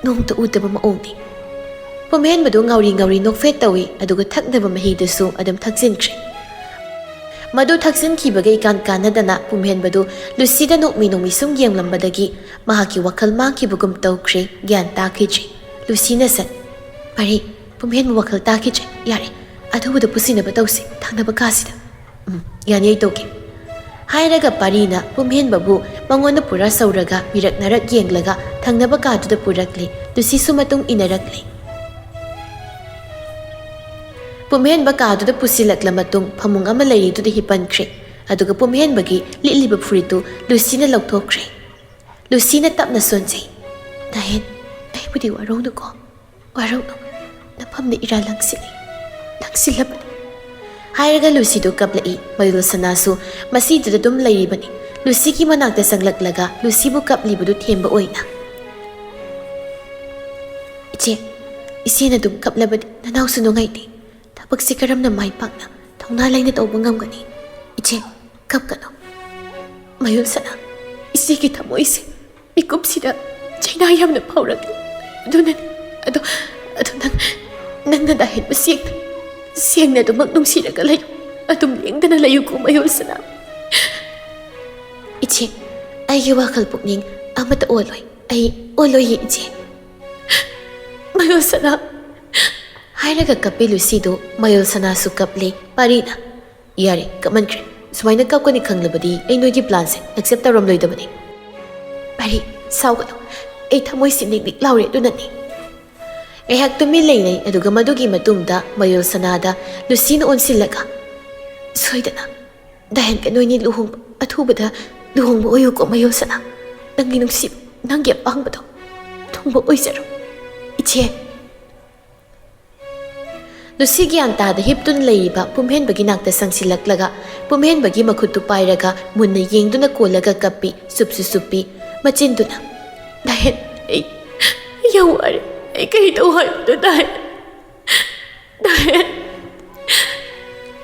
ꯅꯣꯡꯇ ꯎꯗꯕ ꯃꯑꯣꯡꯅꯤ꯫" ꯄꯨꯝꯍꯦꯟꯕꯗꯨ ꯉꯥꯎꯔꯤ ꯉꯥꯎꯔꯤ ꯅꯣꯛꯐꯦꯠ ꯇꯧꯏ, ꯑꯗꯨꯒ ꯊꯛꯅꯕ ꯃꯍꯤꯗꯨꯁꯨ ꯑꯗꯨꯝ ꯊꯛꯆꯤꯟꯈ꯭ꯔꯦ꯫ ꯃꯗꯨ ꯊꯛꯆꯤꯟꯈꯤꯕꯒ ꯏꯀꯥꯟ ꯀꯥꯟꯅꯗꯅ ꯄꯨꯝꯍꯦꯟꯕꯗꯨ ꯂꯨꯁꯤꯗ ꯅꯣꯛꯃꯤ ꯅꯣꯛꯃꯤ ꯁꯨꯝ ꯌꯦꯡꯂꯝꯕꯗꯒꯤ ꯃꯍꯥꯛꯀꯤ ꯋꯥꯈꯜ ꯃꯥꯡꯈꯤꯕꯒꯨꯝ ꯇꯧꯈ꯭ꯔꯦ, ꯒ꯭ꯌꯥꯟ ꯇꯥꯈꯤꯗ꯭ꯔꯦ꯫ ꯂꯨꯁꯤꯅ ꯁꯠ, "ꯄꯥꯔꯤ, ꯄꯨꯝꯍꯦꯟꯕ ꯋꯥꯈꯜ ꯇꯥꯈꯤꯗ꯭ꯔꯦ, ꯌꯥꯔꯦ, ꯑꯊꯨꯕꯗ ꯄꯨꯁꯤꯟꯅꯕ ꯇꯧꯁꯤ, ꯊꯪꯅꯕ ꯀꯥꯁꯤꯗ꯫" "ꯎꯝ, ꯌꯥꯅꯤ, ꯑꯩ ꯇꯧꯒꯦ꯫" ꯍꯥꯏꯔꯒ ꯄꯥꯔꯤꯅ ꯄꯨꯝꯍꯦꯟꯕꯕꯨ ꯃꯉꯣꯟꯗ ꯄꯨꯔꯥ ꯁꯧꯔꯒ ꯃꯤꯔꯛ ꯅꯥꯔꯛ ꯌꯦꯡꯂꯒ ꯊꯪꯅꯕ ꯀꯥꯗꯨꯗ ꯄꯨꯔꯛꯂꯦ꯫ ꯂꯨꯁꯤꯁꯨ ꯃꯇꯨꯡ ꯏꯟꯅꯔꯛꯂꯦ꯫ ꯄꯨꯝꯍꯦꯟꯕ ꯀꯥꯗꯨꯗ ꯄꯨꯁꯤꯜꯂꯛꯂ ꯃꯇꯨꯡ ꯐꯃꯨꯡ ꯑꯃ ꯂꯩꯔꯤꯗꯨꯗ ꯍꯤꯞꯄꯟꯈ꯭ꯔꯦ꯫ ꯑꯗꯨꯒ ꯄꯨꯝꯍꯦꯟꯕꯒꯤ ꯂꯤꯠꯂꯤꯕ ꯐꯨꯔꯤꯠꯇꯨ ꯂꯨꯁꯤꯅ ꯂꯧꯊꯣꯛꯈ꯭ꯔꯦ꯫ ꯂꯨꯁꯤꯅ ꯇꯞꯅ ꯁꯣꯟꯖꯩ꯫ "ꯅꯍꯦꯟ, ꯑꯩꯕꯨꯗꯤ ꯋꯥꯔꯧꯅꯨꯀꯣ, ꯋꯥꯔꯧꯅꯨ꯫ ꯅꯐꯝꯗ ꯏꯔꯥ ꯂꯪꯁꯤꯜꯂꯤ, ꯂꯪꯁꯤꯜꯂꯕꯅꯤ꯫" ꯍꯥꯏꯔꯒ ꯂꯨꯁꯤꯗꯨ ꯀꯞꯂꯛꯏ꯫ ꯃꯌꯨꯜ ꯁꯅꯥꯁꯨ ꯃꯁꯤꯗꯨꯗ ꯑꯗꯨꯝ ꯂꯩꯔꯤꯕꯅꯤ꯫ ꯂꯨꯁꯤꯒꯤ ꯃꯅꯥꯛꯇ ꯆꯪꯂꯛꯂꯒ ꯂꯨꯁꯤꯕꯨ ꯀꯞꯂꯤꯕꯗꯨ ꯊꯦꯝꯕ ꯑꯣꯏꯅ, "ꯏꯆꯦ, ꯏꯆꯦꯅ ꯑꯗꯨꯝ ꯀꯞꯂꯕꯗꯤ ꯅꯅꯥꯎꯁꯨ ꯅꯨꯡꯉꯥꯏꯇꯦ꯫ ꯊꯕꯛꯁꯤ ꯀꯔꯝꯅ ꯃꯥꯏ ꯄꯥꯛꯅ ꯊꯧꯅꯥ ꯂꯩꯅ ꯇꯧꯕ ꯉꯝꯒꯅꯤ? ꯏꯆꯦ, ꯀꯞꯀꯅꯨ꯫" "ꯃꯌꯨꯜ ꯁꯅꯥ, ꯏꯆꯦꯒꯤ ꯊꯃꯣꯏꯁꯦ ꯃꯤꯀꯨꯞꯁꯤꯗ ꯆꯩꯅꯥ ꯌꯥꯝꯅ ꯐꯥꯎꯔꯛꯂꯤ꯫ ꯑꯗꯨꯅꯅꯤ꯫ ꯑꯗꯣ, ꯑꯗꯣ ꯅꯪ, ꯅꯪꯅ ꯗꯥꯍꯦꯟꯕ ꯁꯦꯡꯅ, ꯁꯦꯡꯅ ꯑꯗꯨꯃꯛ ꯅꯨꯡꯁꯤꯔꯒ ꯂꯩꯌꯨ꯫ ꯑꯗꯨꯝ ꯂꯦꯡꯗꯅ ꯂꯩꯌꯨꯀꯣ, ꯃꯌꯨꯜ ꯁꯅꯥ꯫" "ꯏꯆꯦ, ꯑꯩꯒꯤ ꯋꯥꯈꯜ ꯄꯨꯛꯅꯤꯡ ꯑꯃꯠꯇ ꯑꯣꯜꯂꯣꯏ꯫ ꯑꯩ ꯑꯣꯜꯂꯣꯏꯌꯦ, ꯏꯆꯦ꯫" "ꯃꯌꯨꯜ ꯁꯅꯥ꯫" ꯍꯥꯏꯔꯒ ꯀꯞꯄꯤ ꯂꯨꯁꯤꯗꯨ꯫ ꯃꯌꯨꯜ ꯁꯅꯥꯁꯨ ꯀꯞꯂꯦ꯫ ꯄꯥꯔꯤꯅ, "ꯌꯥꯔꯦ, ꯀꯞꯃꯟꯈ꯭ꯔꯦ꯫ ꯁꯨꯃꯥꯏꯅ ꯀꯞꯀꯅꯤ ꯈꯪꯂꯕꯗꯤ ꯑꯩ ꯅꯣꯏꯒꯤ plan ꯁꯦ accept ꯇꯧꯔꯝꯂꯣꯏꯗꯕꯅꯤ꯫" "ꯄꯥꯔꯤ, ꯁꯥꯎꯒꯅꯨ꯫ ꯑꯩ ꯊꯃꯣꯏꯁꯤ ꯅꯤꯛ ꯅꯤꯛ ꯂꯥꯎꯔꯦ, ꯑꯗꯨꯅꯅꯤ꯫" ꯉꯥꯏꯍꯥꯛ ꯇꯨꯃꯤꯟ ꯂꯩꯅꯩ, ꯑꯗꯨꯒ ꯃꯗꯨꯒꯤ ꯃꯇꯨꯡꯗ ꯃꯌꯨꯜ ꯁꯅꯥꯗ ꯂꯨꯁꯤꯅ ꯑꯣꯟꯁꯤꯜꯂꯒ, "ꯁꯣꯏꯗꯅ ꯗꯥꯍꯦꯟꯒ ꯅꯣꯏꯅꯤ ꯂꯨꯍꯣꯡꯕ ꯑꯊꯨꯕꯗ ꯂꯨꯍꯣꯡꯕ ꯑꯣꯏꯌꯨꯀꯣ ꯃꯌꯣꯜꯁꯅꯥ꯫ ꯅꯪꯒꯤ ꯅꯨꯡꯁꯤꯕ, ꯅꯪꯒꯤ ꯑꯄꯥꯝꯕꯗꯣ ꯊꯨꯡꯕ ꯑꯣꯏꯖꯔꯣ ꯏꯆꯦ꯫ ꯂꯨꯁꯤ ꯒ꯭ꯌꯥꯟ ꯇꯥꯗ ꯍꯤꯞꯇꯨꯅ ꯂꯩꯔꯤꯕ ꯄꯨꯝꯍꯦꯟꯕꯒꯤ ꯅꯥꯛꯇ ꯆꯪꯁꯤꯜꯂꯛꯂꯒ ꯄꯨꯝꯍꯦꯟꯕꯒꯤ ꯃꯈꯨꯠꯇꯨ ꯄꯥꯏꯔꯒ ꯃꯨꯟꯅ ꯌꯦꯡꯗꯨꯅ ꯀꯣꯜꯂꯒ ꯀꯞꯄꯤ, ꯁꯨꯞꯁꯨ ꯁꯨꯞꯄꯤ꯫ ꯃꯆꯤꯟꯗꯨꯅ, "ꯗꯥꯍꯦꯟ, ꯑꯩ ꯌꯥꯝ ꯋꯥꯔꯦ꯫ ꯑꯩ ꯀꯩ ꯇꯧ ꯍꯥꯏꯕꯅꯣ ꯗꯥꯍꯦꯟ? ꯗꯥꯍꯦꯟ!"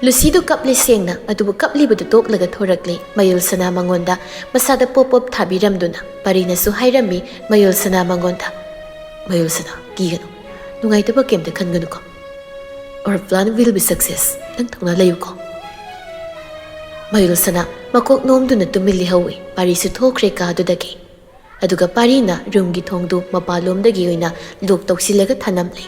ꯂꯨꯁꯤꯗꯨ ꯀꯞꯂꯤ ꯁꯦꯡꯅ, ꯑꯗꯨꯕꯨ ꯀꯞꯂꯤꯕꯗꯨ ꯇꯣꯛꯂꯒ ꯊꯣꯔꯛꯂꯤ꯫ ꯃꯌꯣꯜꯁꯅꯥ ꯃꯉꯣꯟꯗ ꯃꯁꯥꯗ ꯄꯣꯞ ꯄꯣꯞ ꯊꯥꯕꯤꯔꯝꯗꯨꯅ ꯄꯥꯔꯤꯅꯁꯨ ꯍꯥꯏꯔꯝꯃꯤ ꯃꯌꯣꯜꯁꯅꯥ ꯃꯉꯣꯟꯗ, "ꯃꯌꯣꯜꯁꯅꯥ, ꯀꯤꯒꯅꯨ, ꯅꯨꯡꯉꯥꯏꯇꯕ ꯀꯩꯝꯇ ꯈꯟꯒꯅꯨꯀꯣ꯫ Our plan will be success꯫ ꯅꯪ ꯊꯧꯅꯥ ꯂꯩꯌꯨꯀꯣ꯫" ꯃꯌꯣꯜꯁꯅꯥ ꯃꯀꯣꯛ ꯅꯣꯝꯗꯨꯅ ꯇꯨꯃꯤꯟ ꯂꯩꯍꯧꯏ꯫ ꯄꯥꯔꯤꯁꯨ ꯊꯣꯛꯈ꯭ꯔꯦ ꯀꯥꯗꯨꯗꯒꯤ꯫ ꯑꯗꯨꯒ ꯄꯥꯔꯤꯅ ꯔꯨꯝꯒꯤ ꯊꯣꯡꯗꯨ ꯃꯄꯥꯟꯂꯣꯝꯗꯒꯤ ꯑꯣꯏꯅ ꯂꯣꯛ ꯇꯧꯁꯤꯜꯂꯒ ꯊꯅꯝꯂꯦ꯫